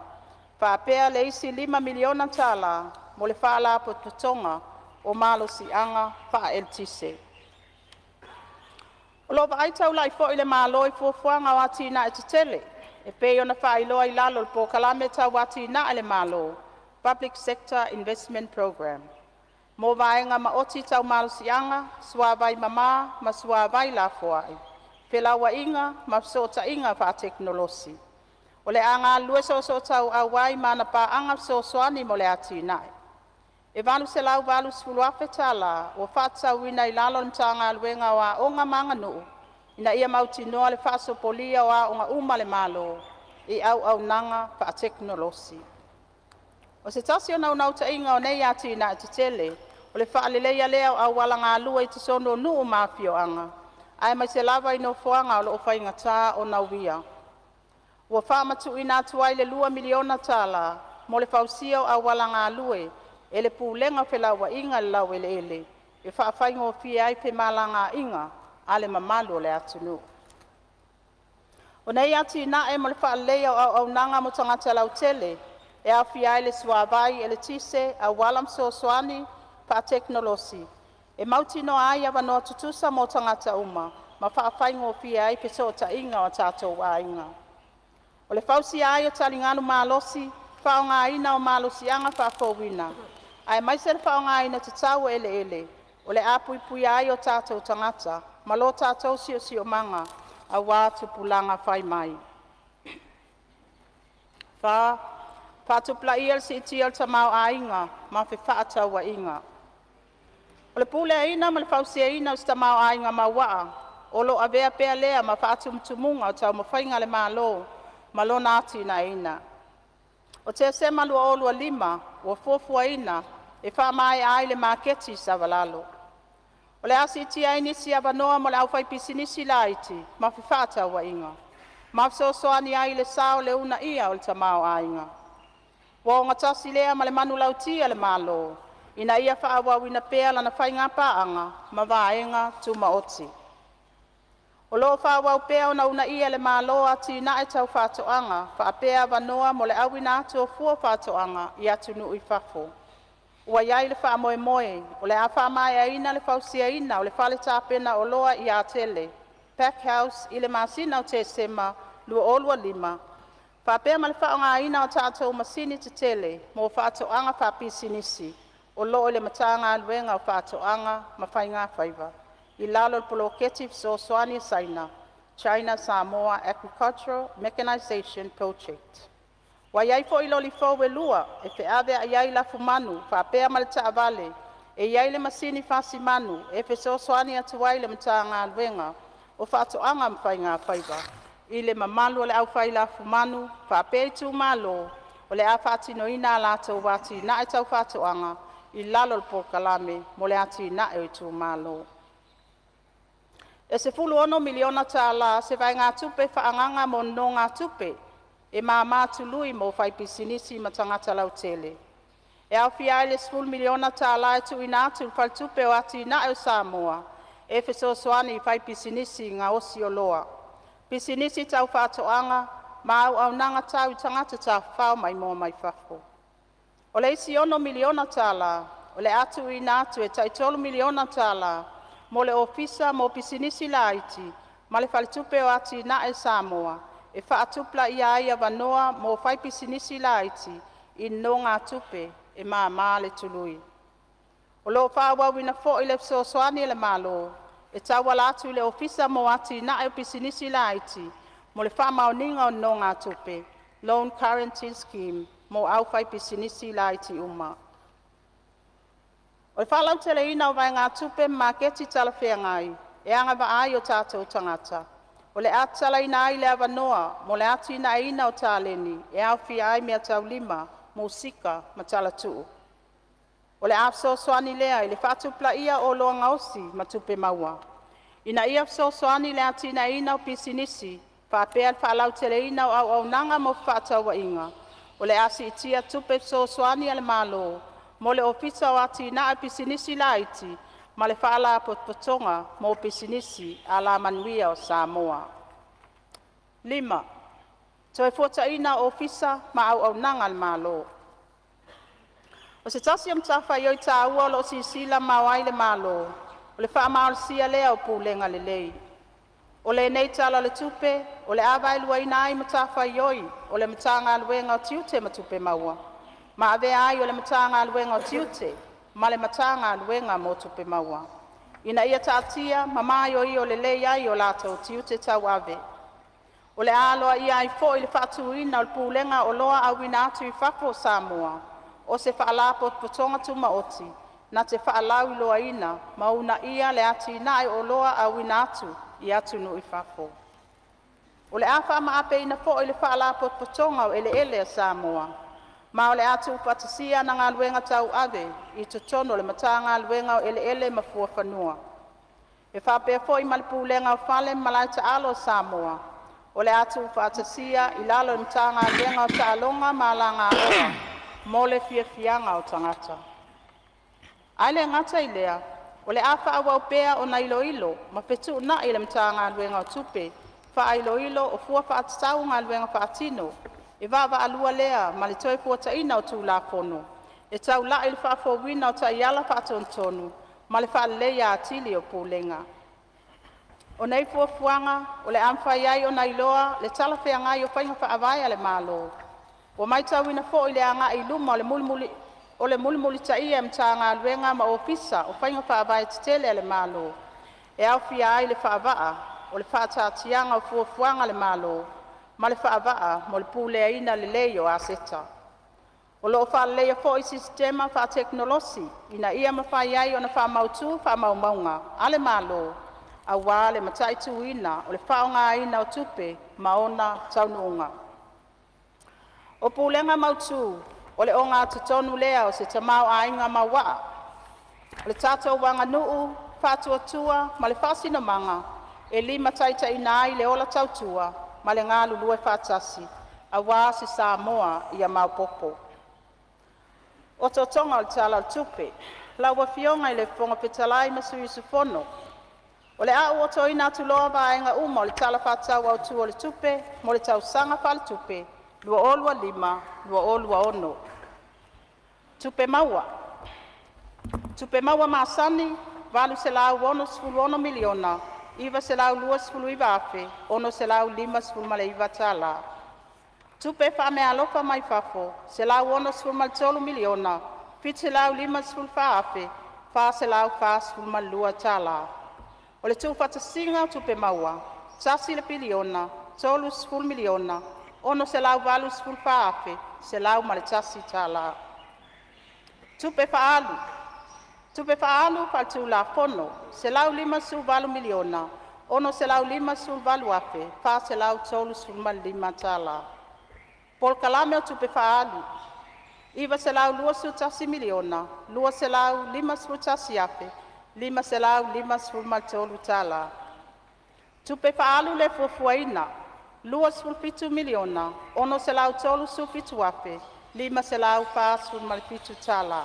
faapea le isi $5 miliona tala mo le Faalapotopotoga o Malosiaga Faaeletise. O lo'o vaai taulai foi le Malo i fuafuaga o atina'e tetele e pei ona faailoa i lalo o le Polokalame Tau Atina'e a le Malo (Public Sector Investment Programme) mo vaega maoti tau malosiaga, suavai mama ma suavai lafoai, felauaiga ma fesootaiga faatekonolosi. O le a galulue soosootauau ai ma ana paaga fesoasoani mo le atinae. E $880,000 tala ua faatatauina i lalo o le Matagaluega o Aoga ma Aganuu ina ia mautinoa le faasopolia o aoga uma a le Malo i auaunaga faatekonolosi. O se tasi o naunautaiga o nei atina'e tetele o le faaleleia lea o auala galue i totonu o nuu ma afioaga, aemaise lava i nofoaga o lo'o faigata ona uia. Ua faamatuuina atu ai le $2 miliona tala mo le fausia o auala galue e le Pulega o Felauaiga i le Laueleele, e faafaigofie ai femalagaiga a le mamalu o le atunuu. O nei atina'e mo le faaleleia o auaunaga mo tagata lautele, e aofia ai le suavai, eletise, auala ma fesoasoani faatekonolosi, e mautinoa ai avanoa tutusa mo tagata uma ma faafaigofie ai fesootaiga o a tatou aiga. O le fausia ai o taligalu malosi, faaaogaina o malosiaga faafouina aemaise le faaaogaina tatau o eleele, o le a puipuia ai o tatou tagata ma lo tatou siosiomaga aua tupulaga fai mai. 4. Faatupulaia le siitia o le tamaoaiga ma fefaatauaiga. O le puleaina ma le fausiaina o se tamaoaiga mauaa o lo'o avea pea lea ma faatumutumuga o taumafaiga a le Malo mo lona atinaeina. O Tesema 2025 ua fuafuaina e faamaea ai le maketi i Savalalo. O le a siitia ai nisi avanoa mo le au faipisinisi laiti ma fefaatauaiga, ma fesoasoani ai i le sao i le uunaia o le tamaoaiga. Ua ogatasi lea ma le manulauti a le Malo ina ia faaauauina pea lana faigapaaga ma vaega tumaoti. O lo'o faaauau pea ona uunaia e le Malo atina'e tau faatoaga faapea avanoa mo le auina atu o fua o faatoaga i atunuu i fafo. Ua iai le faamoemoe o le a faamaeaina le fausiaina o le fale tapena oloa i Atele (Pack House) i le masina o Tesema 2025, faapea ma le faaaogaina o tatou masini tetele mo faatoaga faapisinisi o loo i le Matagaluega o Faatoaga ma Faigafaiva i lalo o le poloketi fesoasoani a Saina (China Samoa Agricultural Mechanisation Project). Ua iai foi loli fou e lua e feaveai ai lafumanu faapea ma le taavale e iai le masini fasimanu e fesoasoani atu ai i le Matagaluega o Faatoaga ma Faigafaiva. i le mamalu o le aufai lafumanu faapea itumalo o le a faatinoina a latou atinae tau faatoaga i lalo o le Polokalame mo le Atinae o Itumalo. E $16 miliona tala se vaegatupe faaagaga mo nonogatupe e māmā tului mo fai pisinisi ma tagata lautele. E aofia ai le $10 miliona tala e tuuina atu i le Faletupe o Atina'e o Samoa e fesoasoani i faipisinisi gaosi oloa, pisinisi tau fa'atoaga ma auaunaga tau i tagata tafafao maimoa mai fafo. O le isi $6 miliona tala o le a tuuina atu e tai $3 miliona tala mo le Ofisa mo Pisinisi Laiti ma le Faletupe o Atina'e a Samoa e fa'atupula'ia ai avanoa mo faipisinisi laiti i nonogatupe e māmā le tului. O lo'o fa'aauauina fo'i le fesoasoani a le Malo e tauala atu i le Ofisa mo Atina'e o Pisinisi Laiti mo le Fa'amaoniga o Nonōgātupe (Loan Guarantee Scheme) mo aufaipisinisi laiti uma. O le fa'alauteleina o vaegatupe ma maketi talafeagai e agava'a ai o tatou tagata, o le a tatalaina ai le avanoa mo le atinaeina o taleni e aofia ai meataulima, musika ma talatuu. O le a fesoasoani lea i le fa'atupula'ia o oloa gaosi ma tupe maua. Ina ia fesoasoani i le atinaeina o pisinisi faapea le fa'alauteleina o auaunaga mo fefa'atauaiga, o le a si'itia tupe fesoasoani a le Malo mo le Ofisa o Atina'e o Pisinisi Laiti ma le Fa'alapotopotoga mo Pisinisi Alamanuia o Samoa. 5. Toefuata'ina o Ofisa ma Auaunaga a le Malo. O se tasi o matafaioi taua o lo'o silasila mamao ai le Malo, o le fa'amalosia lea o pulega lelei. O lenei Tala o le Tupe, o le a vaeluaina ai matafaioi o le Matagaluega o Tiute ma Tupe Maua ma avea ai o le Matagaluega o Tiute ma le Matagaluega mo Tupe Maua, ina ia ta'atia ma maioio lelei ai o latou tiute tauave. O le a aloa'ia ai fo'i le fa'atūina o le Pulega o Oloa Auina atu i Fafo a Samoa, o se Fa'alapotopotoga Tumaoti na te fa'alauiloaina ma uuna'ia le atina'e o oloa auina atu i atunuu i fafo. O le a fa'ama'apeina fo'i le Fa'alapotopotoga o Eleele a Samoa, ma o le a tu'ufaatasia ana galuega tauave i totonu o le Matagaluega o Eleele ma Fuafanua. E faapea foi ma le Pulega o Fale ma Malae Ta'alo a Samoa, o le a tuufaatasia i lalo o le Matagaluega o Ta'aloga ma Alagaoa mo le Fiafiaga o Tagata. Ae le gata i lea, o le a fa'aauau pea ona iloilo ma fetu'una'i e le Matagaluega o Tupe fa'ailoilo o fua fa'atatau o galuega faatino e vaavaalua lea ma le Toefuata'ina o Tulafono e taula'i i le fa'afouina o ta'iala fa'atonutonu ma le fa'aleleia atili o pulega. O nei fuafuaga o le a mafai ai ona iloa le talafeagai o faiga faavae a le Malo. Ua matauina foi le agai i luma o le mulimulitaia e Matagaluega ma Ofisa o faiga faavae tetele a le Malo, e aofia ai le faavaa o le Fa'ataatiaga o Fuafuaga a le Malo ma le Faavaa mo le Puleaina Lelei o Aseta. O lo'o fa'aleleia foi sisitema fa'atekonolosi ina ia mafai ai ona fa'amautū fa'amaumauga a le Malo, auā le mata'itūina o le fa'aaogāina o tupe ma ona taunuuga. O Pulega mautū o le ogatotonu lea o se tamaoaiga maua'a, o le tatou aganu'u, fa'atuatua ma le fa'asinomaga, e limataitaiina ai le ola tautua ma le galulue fa'atasi auā se Samoa ia maopoopo. Otootoga o le Tala o le Tupe: Lau Afioga i le Fofoga Fetalai ma Sui Usufono, O le a ou otoina atu loa vaega uma o le Tala Fa'atatau Autū o le Tupe mo le tausaga faaletupe 2025/2026. Tupe Maua: Tupe maua masani $866,929,659. tala Tupe Fa'ameaalofa mai fafo $163,754,442 tala O le tuufaatasiga o tupe maua $1,030,684,101 tala Tupe Fa'alu: Tupe fa'alu fa'aletulafono $158,000. $658,435 tala. Polokalame o Tupe Fa'aalu: $921,251,553 tala. Tupe Fa'aalu lē Fuafuaina $27,637,547 tala.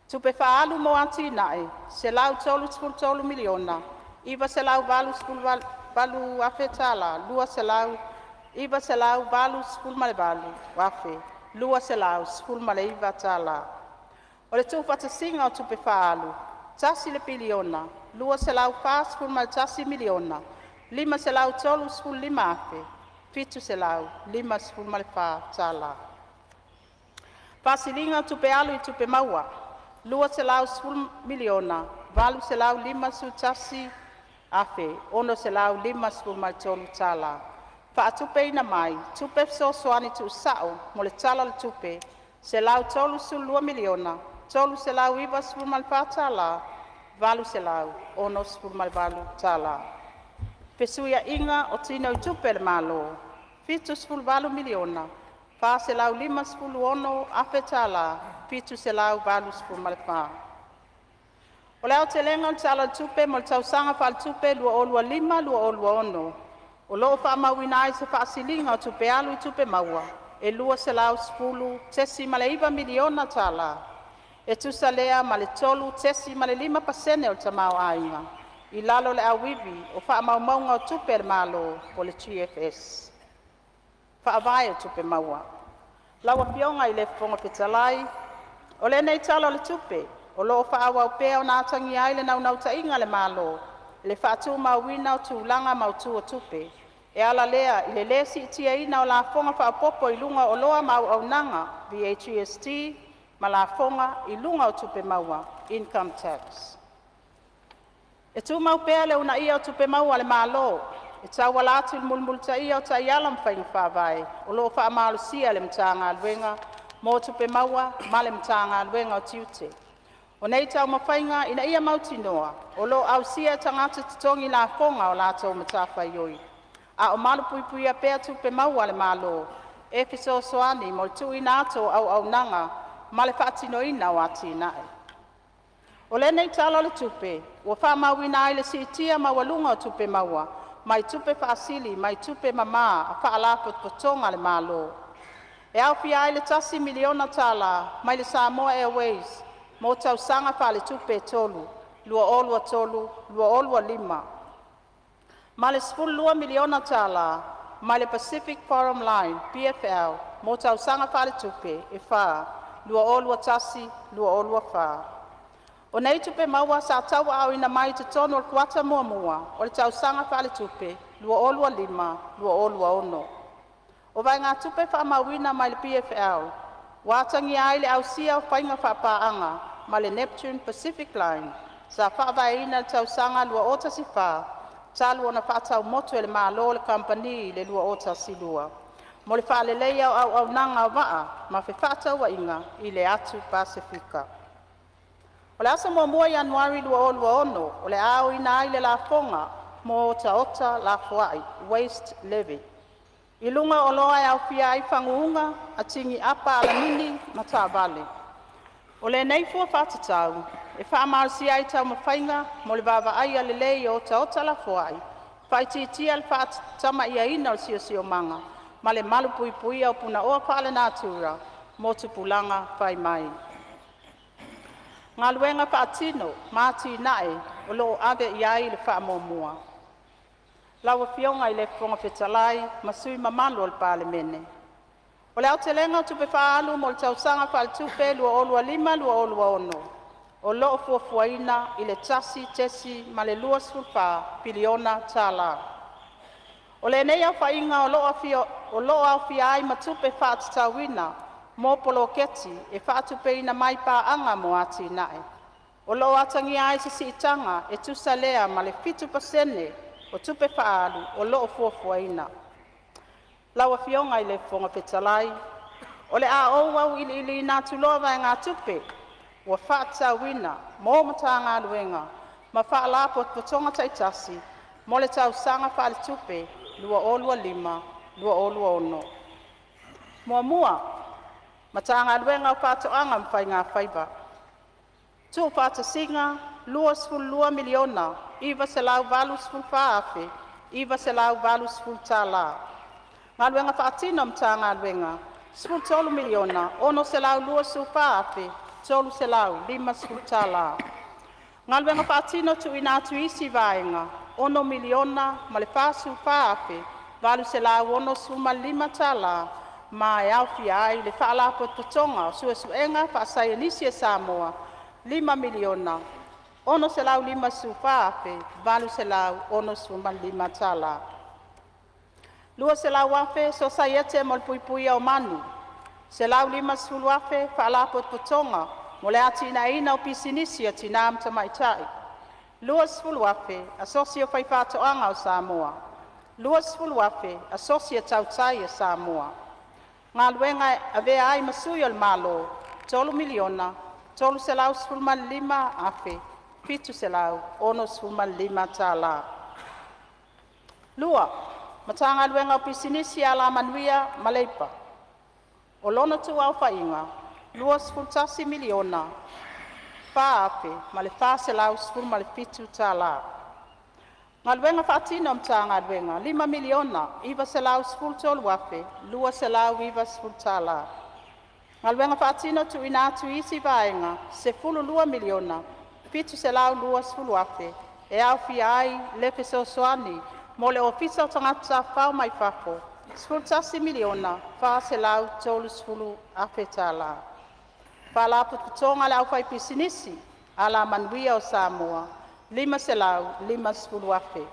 Tupe Fa'alu mo Atina'e $133,988,288 tala. O le tu'ufaatasiga o Tupe Fa'alu: $1,0piliona $241miliona $535,754 tala. Fa'asiliga o Tupe Alu i Tupe Maua $210,851,653 tala. Fa'atupeina mai Tupe Fesoasoani Tu'usa'o mo le Tala o le Tupe $132,394, 868 tala. Fesuiaiga o Tinoitupe a le Malo $78,456,000 tala. O le aotelega o le Tala o le Tupe mo le tausaga faaletupe 2025/2026, o lo'o fa'amauina ai se fa'asiliga o Tupe Alu i Tupe Maua e $210.9 miliona tala, e tusa lea ma le 3.5% o le tamaoaiga, i lalo o le Auivi o Faamaumauga o Tupe a le Malo GFS. Faavae o Tupe Maua. Lau Afioga i le Fofoga Fetalai, O lenei Tala o le Tupe, o lo'o fa'aauau pea ona atagia ai le naunautaiga a le Malo i le fa'atumauina o tulaga mautu o tupe, e ala lea i le lē si'itiaina o lafoga fa'aopoopo i luga o Oloa ma Auaunaga VAGST, ma Lafoga i luga o Tupe Maua Income Tax. E tumau pea le uunaia o Tupe Maua a le Malo e tauala atu i le mulimulitaia o taiala ma faiga faavae o lo'o fa'amalosia e le Matagaluega mo Tupe Maua ma le Matagaluega o Tiute. O nei taumafaiga ina ia mautinoa o lo'o ausia e tagata totogi lafoga a latou matafaioi, a'o malupuipuia pea tupe maua a le Malo e fesoasoani mo le tuuina atu o auaunaga ma le fa'atinoina o atina'e. O lenei Tala o le Tupe ua fa'amauina ai le si'itia maualuga o tupe maua mai tupe fa'asili mai tupe mamā a fa'alapotopotoga a le Malo, e aofia ai le $1 miliona tala mai le Samoa Airways mo tausaga fa'aletupe e tolu (2023/2025), ma le $12 miliona tala mai le Pacific Forum Line PFL mo tausaga fa'aletupe e fa (2021/2024). O nei tupe maua sa tauaaoina mai i totonu o le kuata muamua o le tausaga faaletupe 2025/2026. O vaegatupe fa'amauina mai le PFL ua atagia ai le ausia o faiga fa'apaaga ma le Neptune Pacific Line sa fa'avaeina i le tausaga 2014, talu ona fa'atau motu e le Malo le Kamupani i le 2012, mo le fa'aleleia o auaunaga o vaa ma fefa'atauaiga i le atu Pasefika. O le aso 1 Ianuari 2026, o le a aoina ai le lafoga mo otaota lafoai (waste levy) i luga o oloa e aofia ai faguuga, atigi apa alamini ma taavale. O lenei fua faatatau e faamalosia ai taumafaiga mo le vaavaaia lelei o otaota lafoai, faaitiitia le faatamaiaina o le siosiomaga, ma le malupuipuia o punaoa faalenatura mo tupulaga fai mai. Galuega Faatino ma Atinae o loo Ave iai le Faamuamua. Lau Afioga i le Fofoga Fetalai ma Sui Mamalu o le Palemene, O le aotelega o tupe fa'aalu mo le tausaga faaletupe 2025/2026 o lo'o fuafuaina i le $1.24 piliona tala. O lenei aofaiga o lo'o aofia ai ma tupe fa'atatauina mo poloketi e fa'atupeina mai pa'aga mo atina'e. O lo'o atagia ai se si'itaga e tusa lea ma le 7% o tupe fa'aalu o lo'o fuafuaina. Lau Afioga i le Fofoga Fetalai, O le a ou au'ili'iliina atu loa vaegatupe ua fa'atatauina mo Matagaluega ma Faalapotopotoga ta'itasi. mo le tausaga faaletupe 2025/2026. 1. Matagaluega o Faatoaga ma Faigafaiva Tuufaatasiga $22,984,980. Galuega faatino a Matagaluega $13,624,350. Galuega faatino tuuina atu i isi Vaega $6,044,865 tala ma e aofia ai le: Faalapotopotoga o Suesuega Faasaienisi a Samoa $5,654,865. $200,000 Sosaiete mo le Puipuia o Manu $150,000 Faalapotopotoga mo le Atinaeina o Pisinisi a Tinā ma Tamaitai $20,000 Asosi o Fai Faatoaga o Samoa $20,000 Asosi a Tautai a Samoa Galuega e Avea ai ma Sui o le Malo $3,315,765. 2. Matagaluega o Pisinisi, Alamanuia ma Leipa. O lona tuu aofaiga $21,004,417 tala. Galuega faatino a Matagaluega - $5,913,290. Galuega faatino tuuina atu i isi Vaega $12,720,000 e aofia ai le Fesoasoani mo le Ofisa o Tagata Tafafao mai Fafo $11,430,000. Faalapotopotoga a le Aufaipisinisi Alamanuia o Samoa $550,000.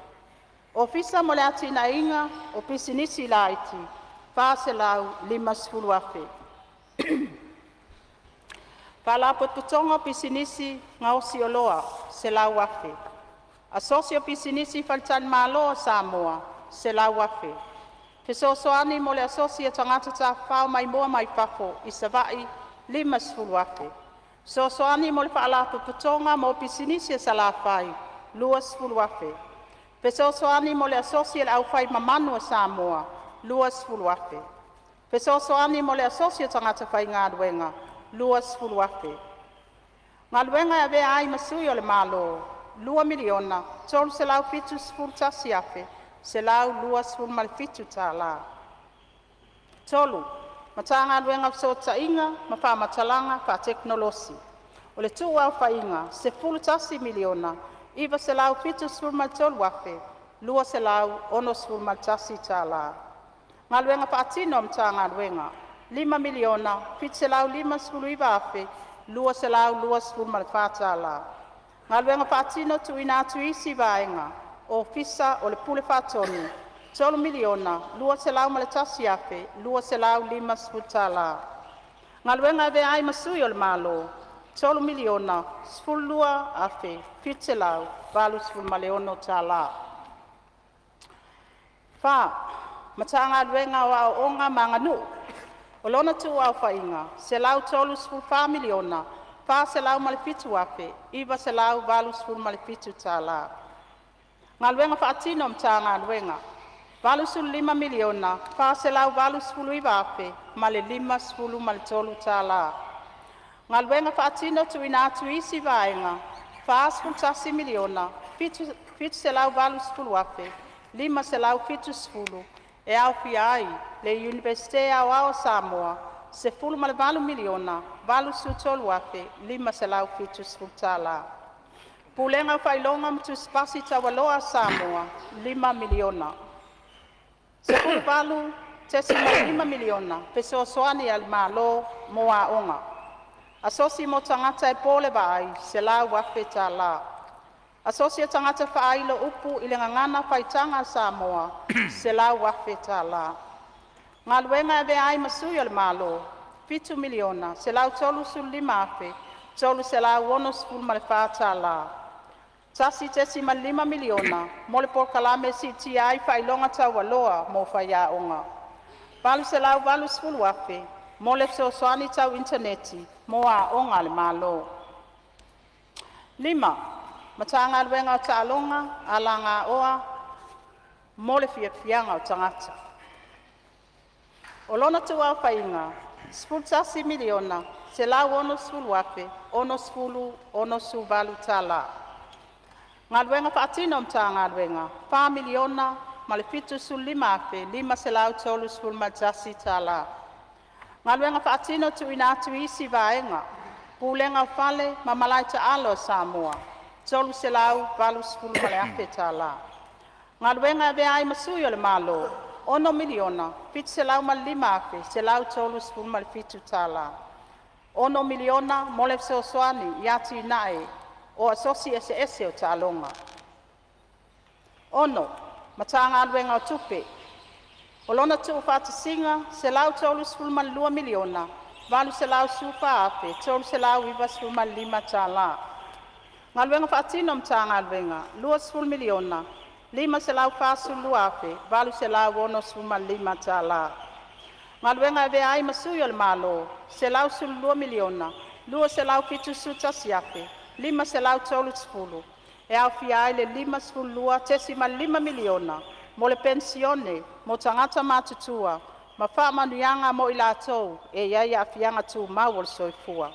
Ofisa mo le Atinaeina o Pisinisi Laiti $450,000. Faalapotopotoga o Pisinisi Gaosi Oloa 100,000. Asosi o Pisinisi Faletalimalo a Samoa 100,000. Fesoasoani mo le Asosi o Tagata Tafafao Maimoa mai Fafo i Savaii $50,000. Fesoasoani mo le Faalapotopotoga mo Pisinisi a Salafai $20,000. Fesoasoani mo le Asosi a le Au Fai Mamanu a Samoa $20,000. Fesoasoani mo le Asosi o Tagata Faigaluega $20,000. Galuega e Avea ai ma Sui o le Malo $2,371,127. 3. Matagaluega o Fesootaiga ma Fa'amatalaga Fa'atekonolosi. O le tuuaofaiga $11,973,261. tala. Galuega Faatino a Matagaluega $5,759,224 tala. Galuega Faatino Tuuina atu i isi Vaega Ofisa o le Pule Faatonu $3,201,250 tala. Galuega e Avea ai ma Sui o le Malo $3,012,786 tala. 4. Matagaluega o Aoaoga ma Aganuu. O lona tuuaofaiga $134,407,987 tala. Galuega faatino a Matagaluega $85,489,053 tala. Galuega faatino tuuina atu i isi Vaega $41,780,570 e aofia ai le Iunivesite Aoao o Samoa $18,083,570 tala. Pulega o Faailoga ma Tusi Pasi Taualoa a Samoa $5,000,000. $18,500,000 Fesoasoani a le Malo mo Aoga. Asosi mo Tagata e Po le Vaai $100,000 tala. Asosi o Tagata Fa'ailo Upu i le Gagana Faitaga a Samoa $100,000 tala. Galuega e Avea ai ma Sui o le Malo $7,135,364 tala. $1,500,000 mo le Polokalame e Siitia ai Faailoga Taualoa mo Faiaoga. $880,000 mo le fesoasoani tau initaneti mo aoga a le Malo. 5. Matagaluega o Taaloga, Alagaoa Mo le Fiafiaga o Tagata. O lona tuuaofaiga $11,160,000.68 tala. Galuega Faatino a Matagaluega $4,075,531 tala. Galuega Faatino Tuuina atu i isi Vaega Pulega o Fale ma Malae Taalo a Samoa $380,000 tala. Galuega e Avea ai ma Sui o le Malo $6,705,137 tala. $6,000 mo le fesoasoani i atinae o Asosi Eseese o Taaloga. Matagaluega o Tupe O lona tuufaatasiga $132,814,395 tala. Galuega Faatino a Matagaluega $20,542,865 tala. Galuega e Avea ai ma Sui o le Malo $112,271,530 e aofia ai le $52.5miliona mo le Penisione mo Tagata Matutua ma fa'amanuiaga mo i latou e iai Aafiaga Tumau o le Soifua;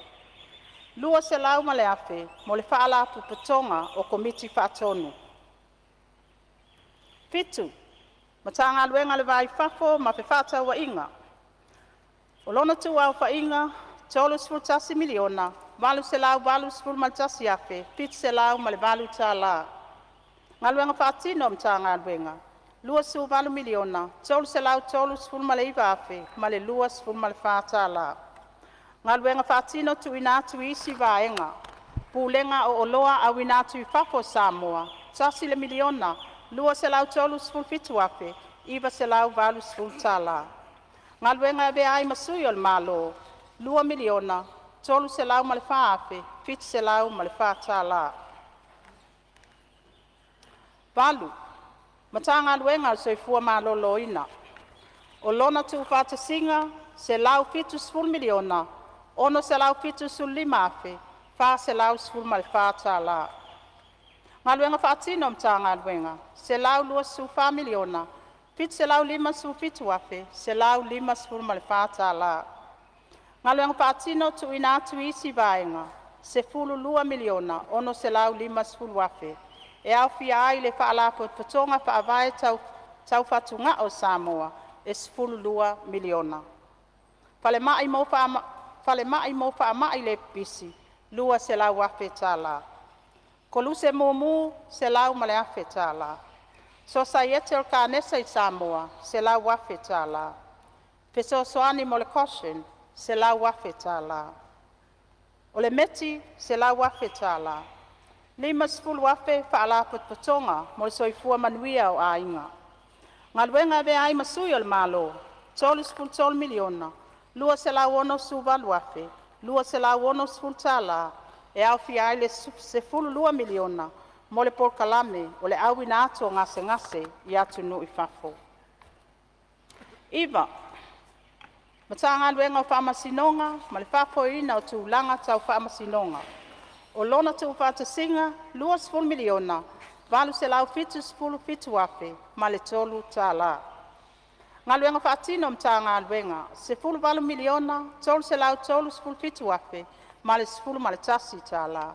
$200,000 mo le Fa'alapotopotoga o Komiti Faatonu. 7. Matagaluega o le Va i Fafo ma Fefaatauaiga O lona tuuaofaiga $31,881,708 tala. Galuega Faatino a Matagaluega $28,339,024 tala. Galuega Faatino Tuuina atu i isi Vaega Pulega o Oloa Auina atu i Fafo a Samoa $1,237,980 tala. Galuega e Avea ai ma Sui o le Malo $2,304,704 tala. 8. Matagaluega o le Soifua Maloloina O lona tuufaatasiga e $170,675,414 tala. Galuega Faatino a Matagaluega $124,757,154 tala. Galuega Faatino Tuuina atu i isi Vaega $12,650,000 e aofia ai le Faalapotopotoga Faavae Tau Fatugao a Samoa e $12miliona. Falemai mo faamai le pipisi $200,000 tala. Koluse Mumu $100,000 tala. Sosaiete o le Kanesa i Samoa $100,000 tala. Fesoasoani mo le Goshen $100,000 tala. O le METI $100,000 tala. $50,000 Faalapotopotoga mo le Soifua Manuia o Aiga. Galuega e Avea ai ma Sui o le Malo $33,268,260 tala e aofia ai le $12miliona mo le polokalame o le Auina atu o Gasegase i Atunuu i Fafo. 9. Matagaluega o Faamasinoga ma le Faafoeina o Tulaga Tau Faamasinoga. O lona tuufaatasiga e $20,877,003 tala. Galuega Faatino a Matagaluega $18,337,011 tala.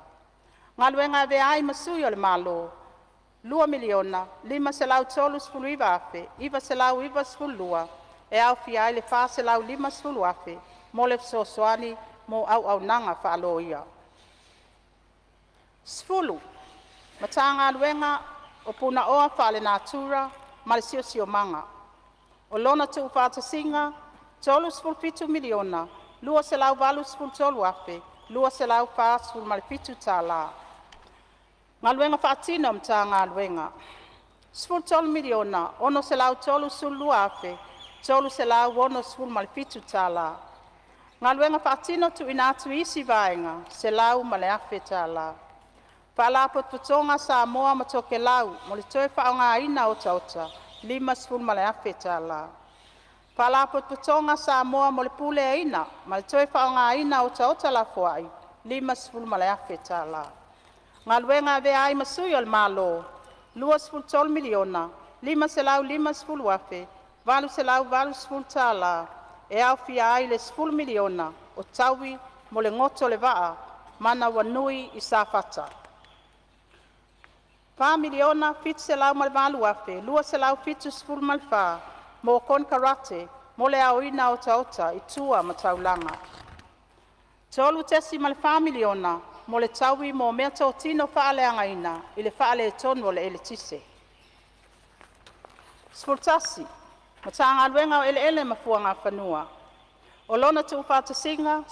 Galuega e Avea ai ma Sui o le Malo $2,539,992 e aofia ai le $450,000 mo le fesoasoani mo auaunaga faaloia. 10. Matagaluega o Punaoa Faalenatura ma le Siosiomaga O lona tuufaatasiga e $37,283,247 tala. Galuega Faatino a Matagaluega $13,632,367 tala. Galuega Faatino Tuuina atu i isi Vaega $101,000 tala. Faalapotopotoga a Samoa ma Tokelau mo le toe Faaaogaina o Otaota $50,000 tala. Faalapotopotoga a Samoa mo le Puleaina ma le toe Faaaogaina o Otaota Lafoai $50,000 tala. Galuega e Avea ai ma Sui o le Malo $550,880 tala, e aofia ai le $10,000,000 o taui mo le goto o le vaa Manawanui i Safata. 4,708,274 mo Konekarate mo le aoina o otaota i tua ma taulaga. $3,400,000 mo le taui mo meatotino faaleagaina i le faaletonu o le eletise. 11. Matagaluega o Eleele ma Fuagafanua, O lona tuufaatasiga e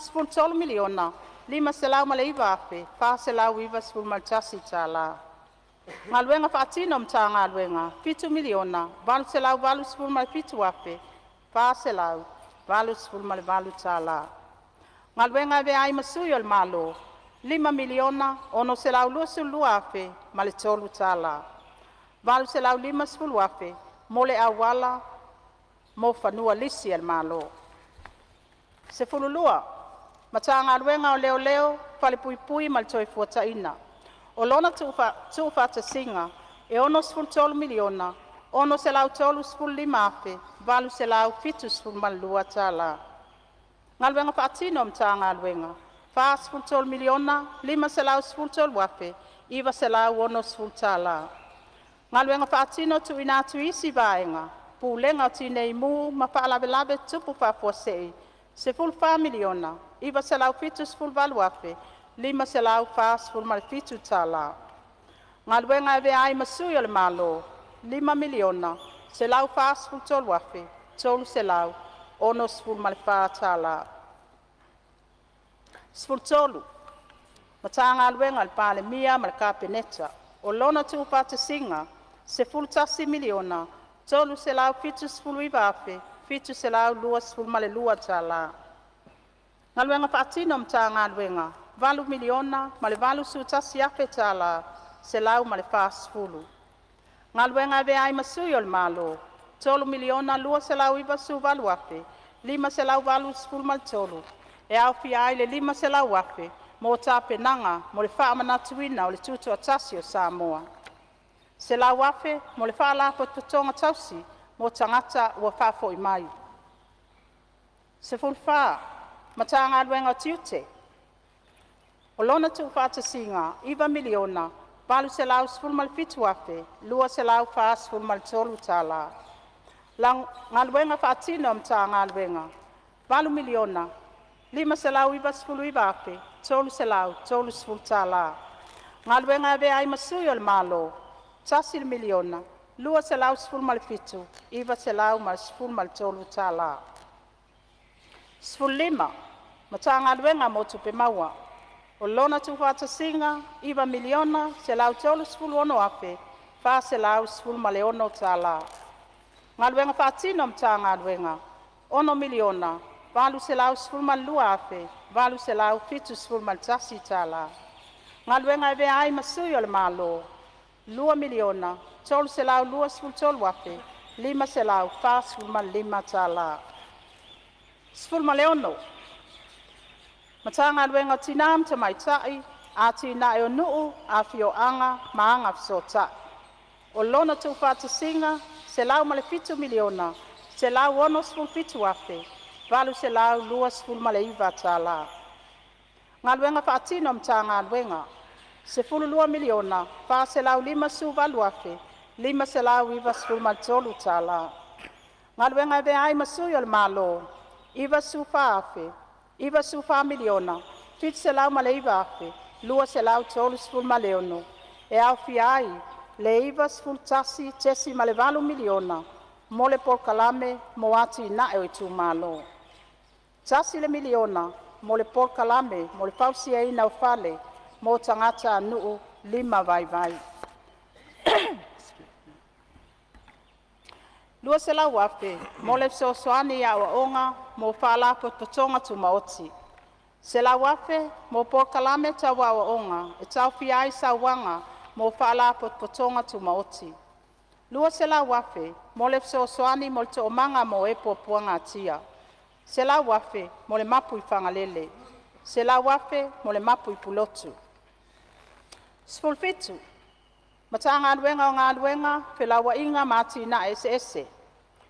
$13,509,491 tala. Galuega faatino a Matagaluega - $7,887,488 tala. Galuega e Avea ai ma Sui o le Malo - $5,622,003 tala. $850,000 mo le auala mo fanua lisi a le Malo. 12. Matagaluega o Leoleo, Falepuipui ma le Toefuataiga, O lona tuufaatasiga e $63,635,872 tala. Galuega faatino a Matagaluega - $43,513,960 tala. Galuega faatino tuuina atu i isi Vaega Pulega o Tineimu ma Faalavelave Tutupu Faafuasei - $14,978,547 tala. Galuega e Avea ai ma Sui o le Malo - $5,143,364 tala. 13. Matagaluega a le Palemia ma le Kapeneta, o lona tuufaatasiga e $11,379,722 tala. Galuega faatino a Matagaluega - $8,081,140. Galuega e Avea ai ma Sui o le Malo - $3,298,583 e aofia ai le $500,000 mo tapenaga mo le faamanatuina o le Tutoatasi o Samoa. $100,000 mo le Faalapotopotoga tausi mo tagata ua faafoi mai. 14. Matagaluega o Tiute: O lona tuufaatasiga e $9,817,243 tala. Galuega faatino a Matagaluega - $8,599,330 tala. Galuega e Avea ai ma Sui o le Malo - $1,217,913 tala. 15. Matagaluega mo Tupe Maua: O lona tuufaatasiga e $9,136,416 tala. Galuega faatino a Matagaluega - $6,812,871 tala. Galuega e Avea ai ma Sui o le Malo - $2,323,545 tala. 16. Matagaluega o Tina ma Tamaitai, Atinae o Nuu, Afioaga ma Agafesootai O lona tuufaatasiga e $107,167,829 tala. Galuega faatino a Matagaluega $12,458,593 tala. Galuega e Avea ai ma Sui o le Malo $94,736.6 e aofia ai le $91,800,000 mo le polokalame mo atinae o itumalo. $1,000,000 mo le polokalame mo le fausiaina o fale mo tagatanuu lima vaivai. $200,000 mo le fesoasoani i aoaoga mo faalapotopotoga tumaoti. $100,000 mo polokalame tau aoaoga e taofia ai sauaga mo faalapotopotoga tumaoti. $200,000 mo le fesoasoani mo le toomaga mo e puapuagatia. $100,000 mo le mapu i Fagalele. $100,000 mo le mapu i Pulotu. 17. Matagaluega o Galuega, Felauaiga ma Atinae Eseese,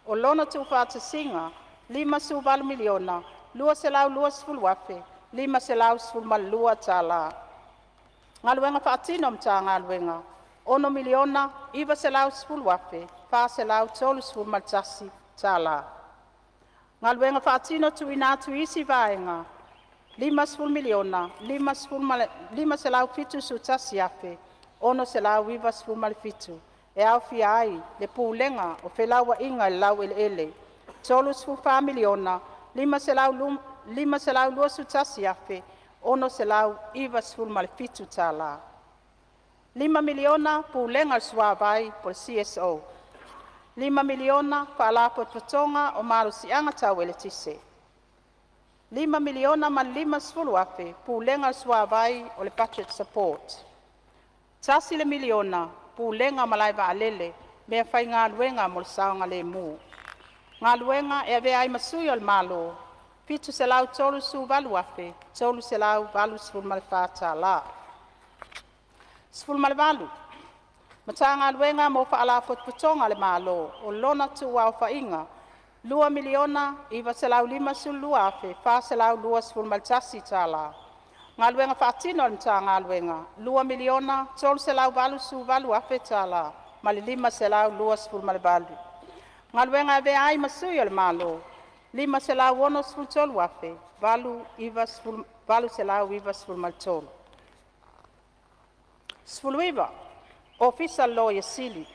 o lona tuufaatasiga e $58,220,512 tala. Galuega Faatino a Matagaluega - $6,910,431 tala. Galuega Faatino Tuuina atu i isi Vaega $50,571,697 e aofia ai le Pulega o Felauaiga i le Laueleele ($34,521,697) tala. $5,000,000 Pulega o le Suavai (CSO) $5,000,000 Faalapotopotoga o Malosiaga Tau Eletise $5,050,000 Pulega o le Suavai Budget Support. $1,000,000 Pulega o Malae Vaalele Meafaigaluega mo le Saogalemu. Galuega e Avea ai ma Sui o le Malo $738,384. 18. Matagaluega mo Faalapotopotoga a le Malo o lona tuuaofaiga $2,952,421 tala. Galuega faatino a le Matagaluega $2,388,000 tala ma le 528. Galuega e Avea ai ma Sui o le Malo $563,893. 19. Ofisa o le Loia Sili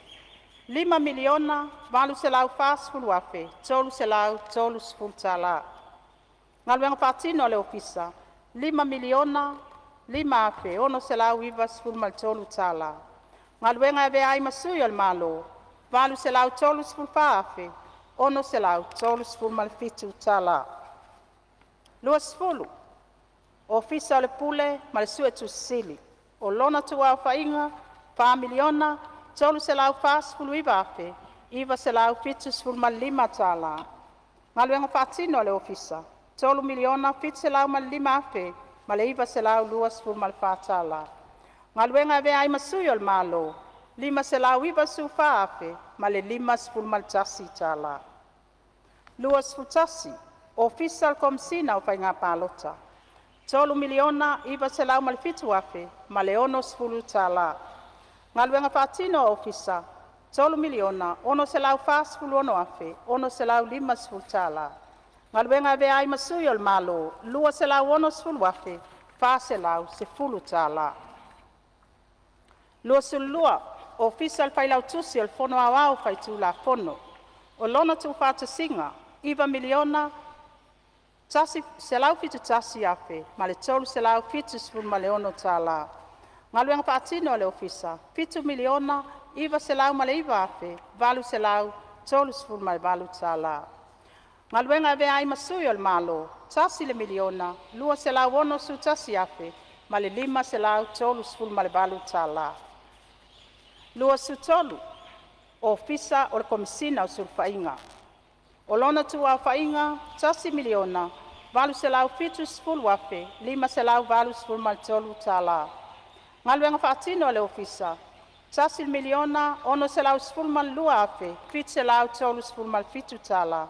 $5,840,330. Galuega faatino a le Ofisa $5,005,693. Galuega e Avea ai ma Sui o le Malo $834,637. 20. Ofisa o le Pule ma le Suetusi Sili o lona tuuaofaiga $4,349,975. Galuega faatino a le Ofisa $3,705,924. Galuega e Avea ai ma Sui o le Malo $594,051. 21. Ofisa o le Komesina o Faiga Palota $3,907,060. Galuega faatino a le Ofisa $3,646,650. Galuega e Avea ai ma Sui o le Malo $260,410. 22. Ofisa o le Failautusi o le Fono Aoao Faitulafono o lona tuufaatasiga e $9,171,376. Galuega faatino a le Ofisa - $7,909,838. Galuega e Avea ai ma Sui o le Malo - $1,261,538. 23. Ofisa o le Komesina o Sulufaiga o lona tuuaofaiga $1,870,583. Galuega faatino a le Ofisa $1,612,737.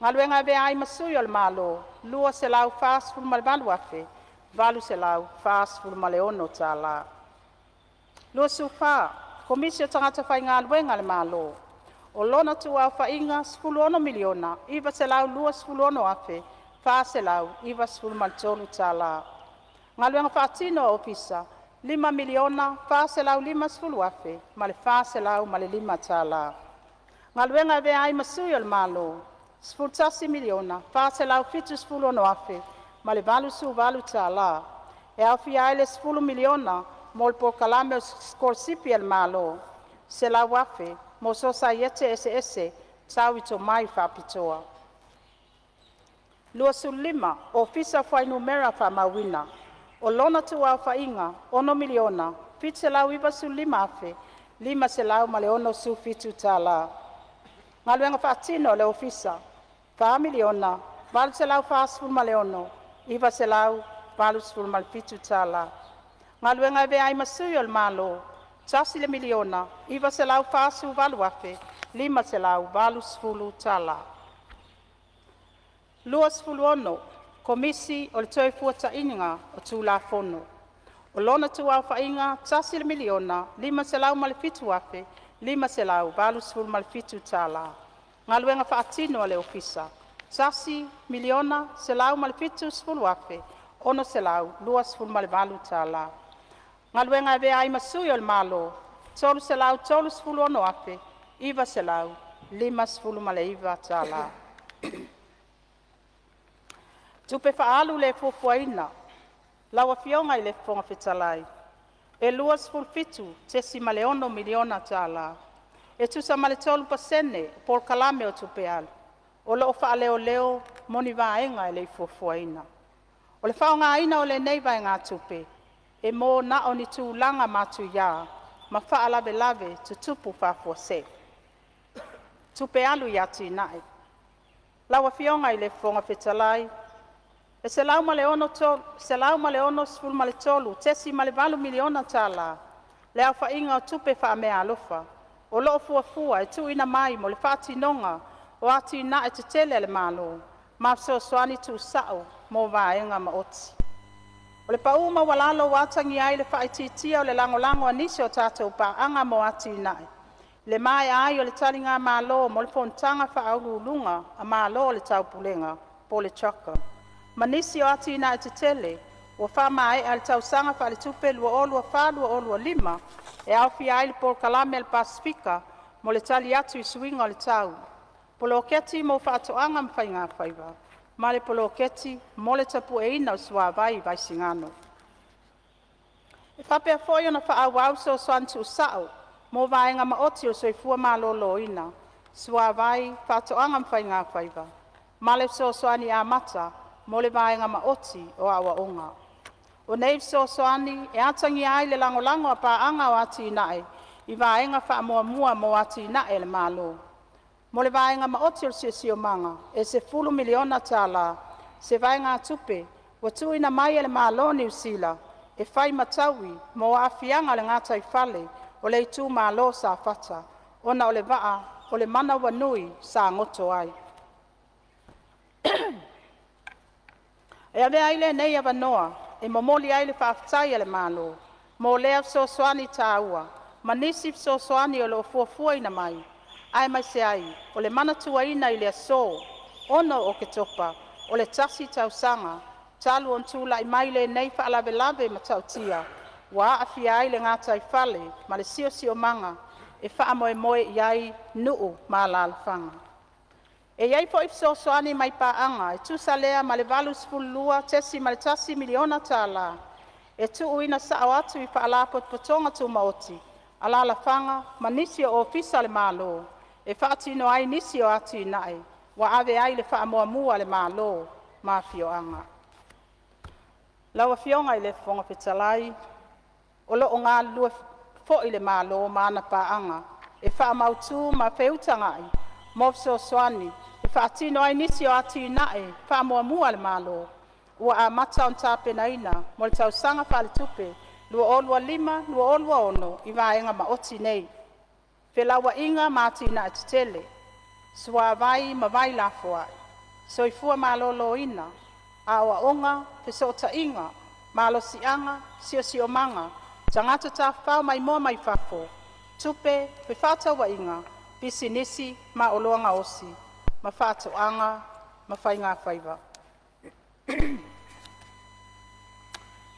Galuega e Avea ai ma Sui o le Malo $248,846. 24. Komisi o Tagata Faigaluega a le Malo o lona tuuaofaiga $16,926,493. tala. Galuega faatino a le Ofisa $5,450,405 tala. Galuega e Avea ai ma Sui o le Malo $11,476,088 tala, e aofia ai le $10,000,000 mo le polokalame o sikolasipi a le Malo, $100,000 mo Sosaiete eseese tau i tomai faapitoa. 25. Ofisa o Fuainumera Faamauina o lona tuuaofaiga $6,795,567. tala. Galuega faatino a le Ofisa $4,846,987. Galuega e Avea ai ma Sui o le Malo $1,948,580 tala. 26. Komisi o le Toefuataiga o Tulafono O lona atu-aofaiga $1,507,587 tala. Galuega Faatino a le Ofisa; $1,170,628 tala. Galuega e Avea ai ma Sui o le Malo 336,959 tala. Tupe Faaalu le Fuafuaina: Lau Afioga i le Fofoga Fetalai, E $27.6miliona tala, e tusa ma le 3% o polokalame o tupe alu, o lo o faaleoleo mo ni vaega e lei fuafuaina. O le faaaogaina o lenei vaegatupe, e mo na o ni tulaga matuia ma faalavelave tutupu faafuasei. Tupe Alu i Atinae: Lau Afioga i le Fofoga Fetalai, E $163.8miliona tala le aofaiga o tupe faameaalofa o lo o fuafua e tuuina mai mo le faatinoga o atinae tetele a le Malo, ma fesoasoani tuusao mo vaega maoti. O le pau maualalo ua atagia ai le faaitiitia o le lagolago a nisi o tatou paaga mo atinae, i le maea ai o le taligamalo mo le Fonotaga Faauluuluga a Malo o le Taupulega (CHOGM), ma nisi o atinae tetele ua faamaea i le tausaga faaletupe 2024/2025 e aofia ai le Polokalame a le Pasefika mo le Tali atu i Suiga o le Tau, Poloketi mo Faatoaga ma Faigafaiva, ma le Poloketi mo le Tapueina o le Suavai i Vaisigano. E faapea foi ona faaauau fesoasoani tuusao mo vaega maoti o le Soifua Maloloina, Suavai, Faatoaga ma Faigafaiva, ma le Fesoasoani amata mo le Vaega Maoti o Aoaoga. O nei fesoasoani e atagia ai le lagolago a paaga o atinae i vaega faamuamua mo atinae a le Malo. Mo le Vaega Maoti o le Siosiomaga, e $10 miliona tala se vaegatupe ua tuuina mai e le Malo o Niu Sila e fai ma taui mo aafiaga o le gataifale o le itumalo o Safata, ona o le vaa o le manawanui sa goto ai. E avea ai lenei avanoa e momoli ai le faafetai a le Malo mo lea fesoasoani taua ma nisi fesoasoani o lo o fuafuaina mai, aemaise ai o le manatuaina i le aso 6 Oketopa o le tasi tausaga talu ona tulai mai lenei faalavelave matautia ua aafia ai le gataifale ma le siosiomaga e faamoemoe iai nuu ma alalafaga. E i ai foi fesoasoani mai paaga e tusa lea ma le $82.1 miliona tala e tuuina sao atu i Faalapotopotoga Tumaoti, alalafaga ma nisi o Ofisa o le Malo e faatino ai nisi o atinae ua ave ai le faamuamua a le Malo ma afioaga. Lau Afioga i le Fofoga Fetalai, O lo o galulue foi le Malo ma ana paaga e faamautu ma feutagai mo fesoasoani e faatino ai nisi o atinae faamuamua a le Malo ua amata ona tapenaina mo le tausaga faaletupe 2025/2026 i vaega maoti nei: Felauaiga ma Atinae Tetele, Suavai ma Vai Lafoai, Soifua Maloloina, Aoaoga, Fesootaiga, Malosiaga, Siosiomaga, Tagata Tafafao Maimoa mai Fafo, Tupe, Fefaatauaiga, Pisinisi ma Oloa Gaosi ma Faatoaga ma Faigafaiva.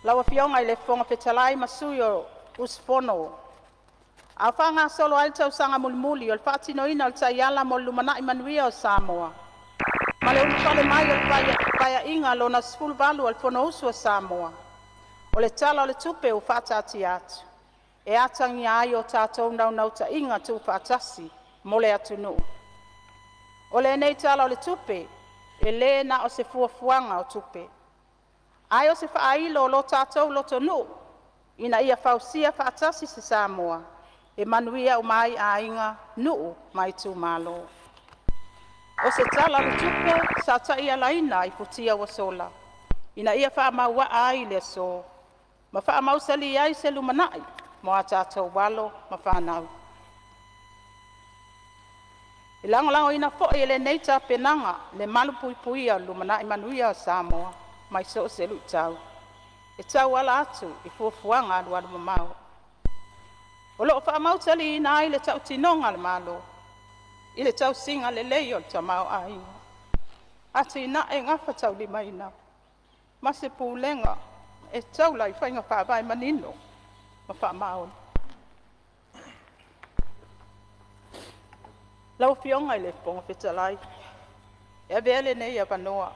Lau Afioga i le Fofoga Fetalai ma Sui Usufono, A o faagasolo ai le tausaga mulimuli o le faatinoina o le Taiala mo le Lumanai Manuia o Samoa ma le ulufale mai o le Paeaiga Lona XVIII o le Fonousu a Samoa, o le Tala o le Tupe ua faataatia atu, e atagia ai o tatou naunautaiga tuufaatasi mo le atunuu. O lenei Tala o le Tupe, e le na o se fuafuaga o tupe, ae o se faailo o lo tatou lotonuu ina ia fausia faatasi se Samoa e manuia uma ai aiga, nuu ma itumalo. O se Tala o le Tupe sa taialaina i futia ua sola ina ia faamauaa ai i le aso, ma faamausali ai se lumanai mo a tatou alo ma fanau. E lagolagoina foi e lenei tapenaga le malupuipuia o le lumanai manuia o Samoa mai so o se luitau e tauala atu i fuafuaga alualumamao. O lo o faamausaliina ai le tautinoga a le Malo i le tausiga lelei o le tamaoaiga, atinae gafataulimaina ma se pulega e taula i faiga faavae manino ma faamaoni. Lau Afioga i le Fofoga Fetalai, e avea lenei avanoa e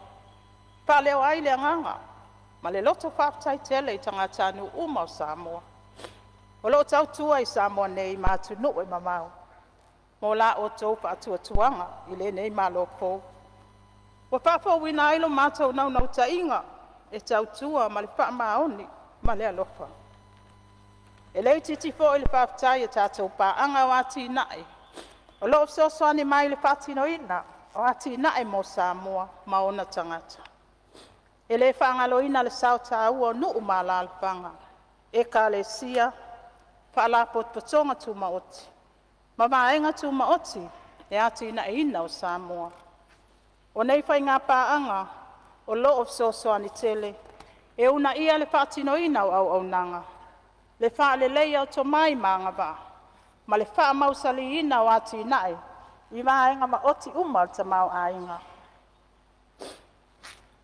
faaleo ai le agaga ma le loto faafetai tele i tagatanuu uma o Samoa o lo o tautua i Samoa nei ma atunuu e mamao mo la outou faatuatuaga i lenei Malo fou. Ua faafouina ai lo matou naunautaiga e tautua ma le faamaoni ma le alofa. E le itiiti foi le faafetai i tatou paaga o atinae o lo o fesoasoani mai i le faatinoina o atinae mo Samoa ma ona tagata. E le faagaloina le sao taua o nuu ma alalafaga, ekalesia, faalapotopotoga tumaoti ma vaega tumaoti i le atinaeina o Samoa. O nei faiga paaga o lo o fesoasoani tele e uunaia le faatinoina o auaunaga, le faaleleia o tomai ma agavaa ma le faamausaliina o atinae i vaega maoti uma o le tamaoaiga.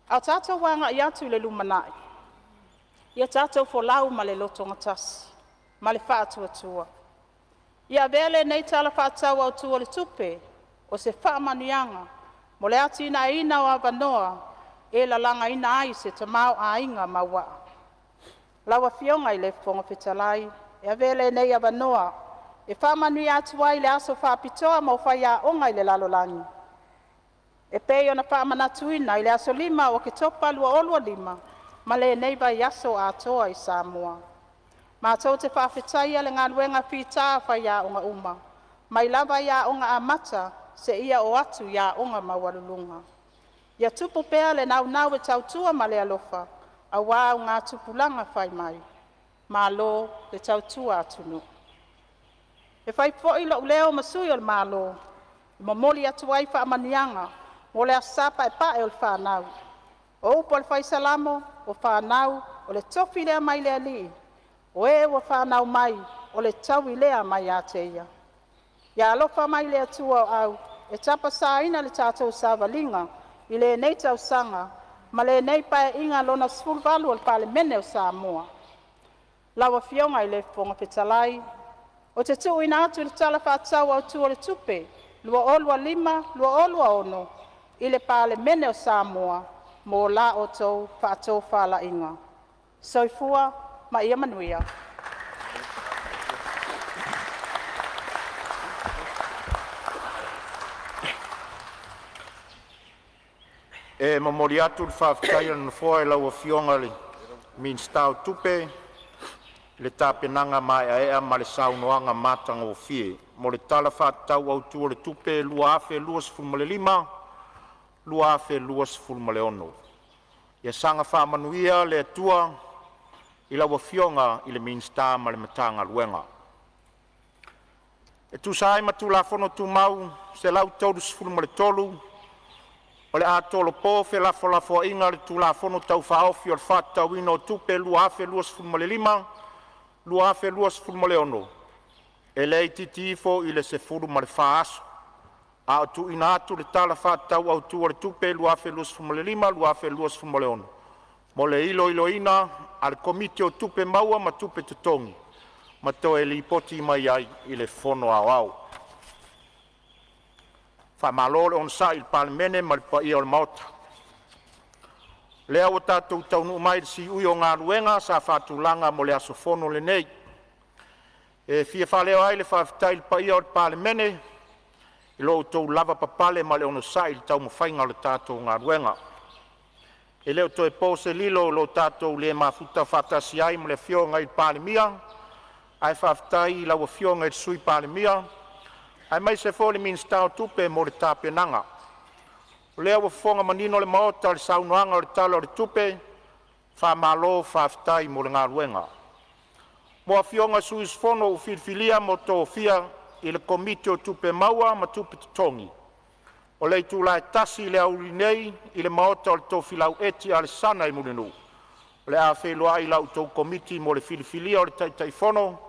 A o tatou agai atu i le lumanai, ia tatou folau ma le lotogatasi ma le faatuatua. Ia avea lenei Tala Faatatau Autu o le Tupe o se faamanuiaga mo le atinaeina o avanoa e lalagaina ai se tamaoaiga mauaa. Lau Afioga i le Fofoga Fetalai, E avea lenei avanoa e faamanuia atu ai i le aso faapitoa mo faiaoga i le lalolagi e pei ona faamanatuina i le aso 5 o Oketopa 2025 ma lenei vaiaso atoa i Samoa. Matou te faafetaia le galuega fita a faiaoga uma mai lava i aoga amata seia oo atu i aoga maualuluga. Ia tupu pea le naunau e tautua ma le alofa aua augatupulaga fai mai. Malo le tautua atunuu. E fai foi lo'u leo ma sui o le Malo e momoli atu ai faamanuiaga mo le Aso Sa Paepae o le Fanau. O upu a le Fai Salamo, “O fanau o le tofi lea mai le Alii, o e ua fanau mai o le taui lea mai ia te Ia.” Ia alofa mai le Atua o Au e tapasaina le tatou savaliga i lenei tausaga ma lenei Paeaiga Lona XVIII o le Palemene o Samoa. Lau Afioga i le Fofoga Fetalai, Ou te tuuina atu le Tala Faatatau Autu o le Tupe 2025/2026 i le Palemene o Samoa mo la outou faatofalaiga. Soifua ma ia manuia. E momoli atu le faafetai a le Nofoa i lau Afioga i le Minisita o Tupe i le tapenaga maeaea ma le saunoaga matagofie mo le Tala Faatatau Autu o le Tupe 2025/2026. Ia saga faamanuia le Atua i lau Afioga i le Minisita ma le Matagaluega. E tusa ai ma Tulafono Tumau 133, o le a tolopo felafolafoaiga i le Tulafono Tau Faaofi o le Faatatauina o Tupe 2025/2026 e le itiiti ifo i le 14 aso, a o tuuina atu le Tala Faatatau Autu o le Tupe 2025/2026 mo le iloiloina a le Komiti o Tupe Maua ma Tupe Totogi ma toe lipoti mai ai i le Fono Aoao. Faamalo le onosai i le Palemene ma le paia o le Maota. O lea ua tatou taunuu mai i le siui o galuega sa faatulaga mo le aso fono lenei. E fia faaleo ai le faafetai i le paia o le Palemene i lo outou lavapapale ma le onosai i le taumafaiga o le tatou galuega. E le o toe po se lilo i lo tatou le mafuta faatasi ai ma le Afioga i le Palemia, ae faafetai i lau Afioga i le Sui Palemia aemaise foi le Minisita o Tupe mo le tapenaga. O lea ua fofoga manino le Maota i le saunoaga o le Tala o le Tupe, faamalo faafetai mo le galuega. Mo Afioga i sui usufono ua filifilia ma tofia i le Komiti o Tupe Maua ma Tupe Totogi, o le itula e 1:00 i le aoauli nei i le Maota o le Tofilau Eti Alesana i Mulinuu, o le a feiloai la outou Komiti mo le filifilia o le Taitaifono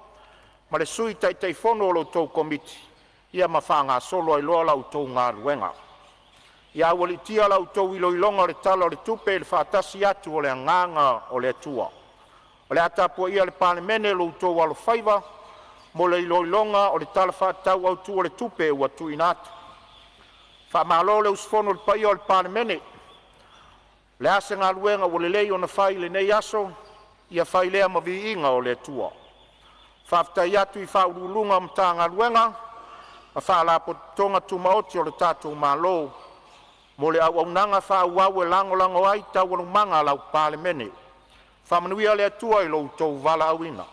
ma le Sui Taitaifono o la outou Komiti, ma faagasolo ai loa la outou galuega. Ia aualiitia la outou iloiloga o le Tala o le Tupe i le faatasi atu o le Agaga o le Atua. O le a tapuaia e le Palemene lo outou alofaiva mo le iloiloga o le Tala Faatatau Autu o le Tupe ua tuuina atu. Faamalo le usufono i le paia o le Palemene. O le a se galuega ua lelei ona fai i lenei aso, ia fai lea ma viiga o le Atua. Faafetai atu i Ofisa Sili o Pulega o Matagaluega ma Faalapotopotoga Tumaoti a le tatou Malo mo le auaunaga faaauau e lagolago ai taualumaga a lau Palemene. Faamanuia le Atua i lo outou valaauina.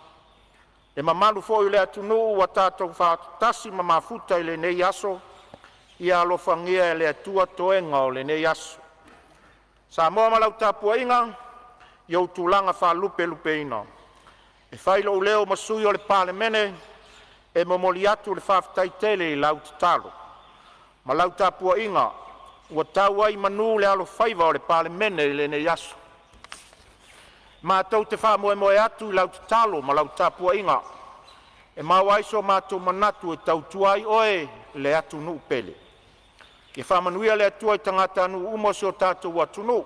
Le mamalu foi o le atunuu ua tatou faatasi ma mafuta i lenei aso, ia alofagia e le Atua toega o lenei aso. Samoa ma lau tapuaiga i ou tulaga faalupelupeina, e fai lou leo ma sui o le Palemene e momoli atu le faafetai tele i lau tatalo ma lau tapuaiga ua tau ai i manu le alofaiva o le Palemene i lenei aso. Matou te faamoemoe atu i lau tatalo ma lau tapuaiga e maua ai so matou manatu e tautua ai oe le atunuu pele. Ia faamanuia le Atua i tagatanuu uma o si o tatou atunuu,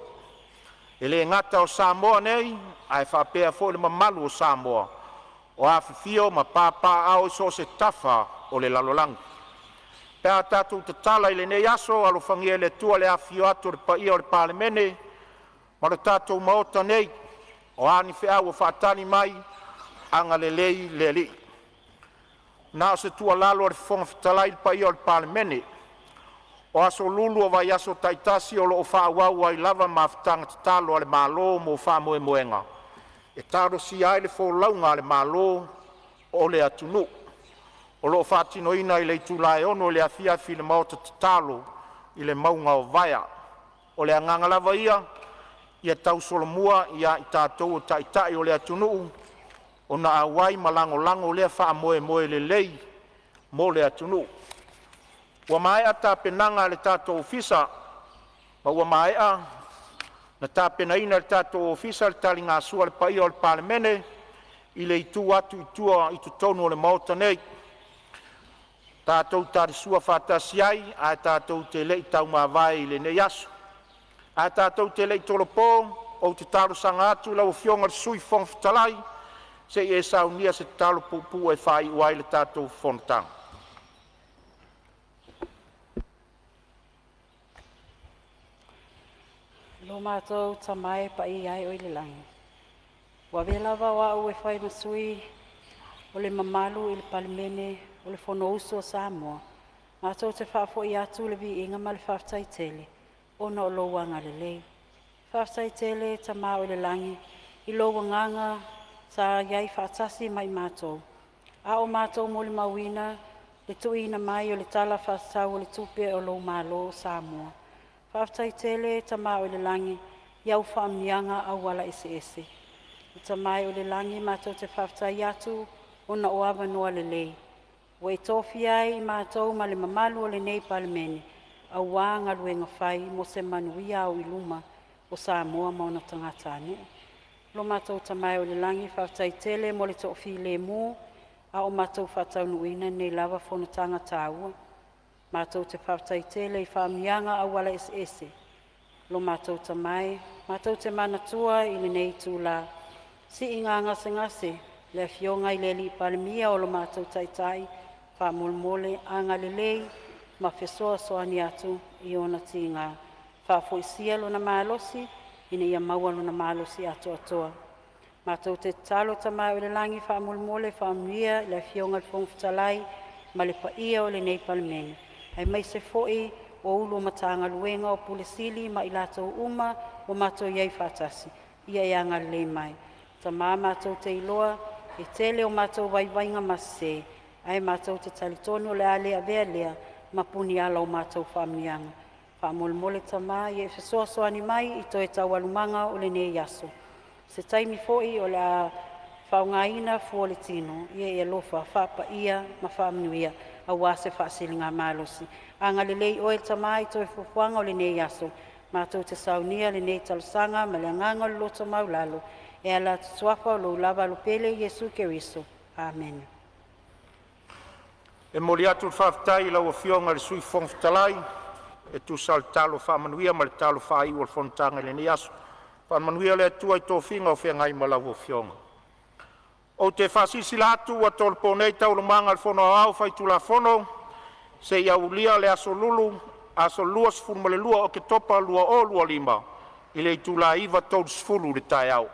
e le gata o Samoa nei, ae faapea foi le mamalu o Samoa o afifio ma papaaao i so o se tafa o le lalolagi. Pe a tatou tatala i lenei aso, alofagia e le Atua le afifio atu o le paia o le Palemene ma le tatou Maota nei. O a ni feau o faatali mai, agalelei le Alii. Na o se tuualalo a le Fofoga Fetalai i le paia o le Palemene, o aso Lulu o vaiaso taitasi o lo o faaauau ai lava mafutaga tatalo a le Malo mo faamoemoega e talosia ai le folauga a le malo o le atunuu. O lo o faatinoina i le itula e 6:00 i le afiafi i le maota tatalo i le mauga o Vaea. O le agaga lava ia, ia tausolomua ia i tatou o Taitai o le atunuu ona auai ma lagolago lea faamoemoe lelei mo le atunuu. Ua maea tapenaga a le tatou Ofisa ma ua maea ona tapenaina e le tatou Ofisa le taligasua a le paia o le Palemene i le itu atu i tua i totonu o le Maota nei. Tatou talisua faatasi ai ae tatou te le i taumavae i lenei aso. Ae tatou te le i tolopo, ou te talosaga atu i lau Afioga i le Sui Fofoga Fetalai se i e saunia se tatalo puupuu e faaiu ai le tatou fonotaga. Lo matou Tama e paia e oe i le lagi, ua avea lava o au e fai ma sui o le mamalu i le Palemene o le Fonousu a Samoa, matou te faafoi atu le viiga ma le faafetai tele ona o lou agalelei. Faafetai tele Tama oi le lagi i lou agaga sa iai faatasi ma i matou, a o matou molimauina le tuuina mai o le Tala Faatatau o le Tupe o lou Malo o Samoa. Faafetai tele Tama oi le lagi i au faamanuiaga auala eseese. Le Tama e oi le lagi, matou te faafetai atu ona o avanoa lelei ua e tofia ai i matou ma le mamalu o lenei Palemene aua galuega fai mo se manuia auiluma o Samoa ma ona tagatanuu. Lo matou Tama e oi le lagi, faafetai tele mo le toafilemu a o matou faataunuuina lenei lava fonotaga taua. Matou te faafetai tele i faamanuiaga auala eseese. Lo matou Tama e, matou te manatua i lenei itula siiga gasegase le Afioga i le Alii Palemia o lo matou Taitai, faamolemole agalelei ma fesoasoani atu i ona tiga, faafoisia lona malosi ina ia maua lona malosi atoatoa. Matou te tatalo Tama e o le lagi, faamolemole faamanuia le Afioga i le Fofoga Fetalai ma le paia o lenei Palemene, aemaise foi o Ofisa Sili o Pulega o Matagaluega, o Pule Sili ma i latou uma ua matou iai faatasi. Ia e agalelei mai. Tama, matou te iloa e tele o matou vaivaiga ma sese, ae matou te talitonu o le a le avea lea ma puniala o matou faamanuiaga. Faamolemole Tama ia e fesoasoani mai i toe taualumaga o lenei aso. Se taimi foi o le a Faaaogaina fua o le tino, ia e alofa faapaia ma faamanuia aua se faasiligamalosi. Agalelei oe le Tama i toe fuafuaga o lenei aso, matou te saunia lenei talosaga ma le agaga o le loto maualalo, e ala atu i suafa o lou lava Alo pele Iesu Keriso. Amene. E momoli atu le faafetai i lau Afioga i le Sui Fofoga Fetalai e tusa o le talo faamanuia ma le talo faaiu o le fonotaga i lenei aso. Faamanuia le Atua i tofiga o feagai ma lau Afioga. Ou te faasilasila atu ua tolopo nei Taualumaga a le Fono Aoao Faitulafono seia aulia le aso Lulu, aso 22 Oketopa 2025 i le itula e 9:30 i le taeao.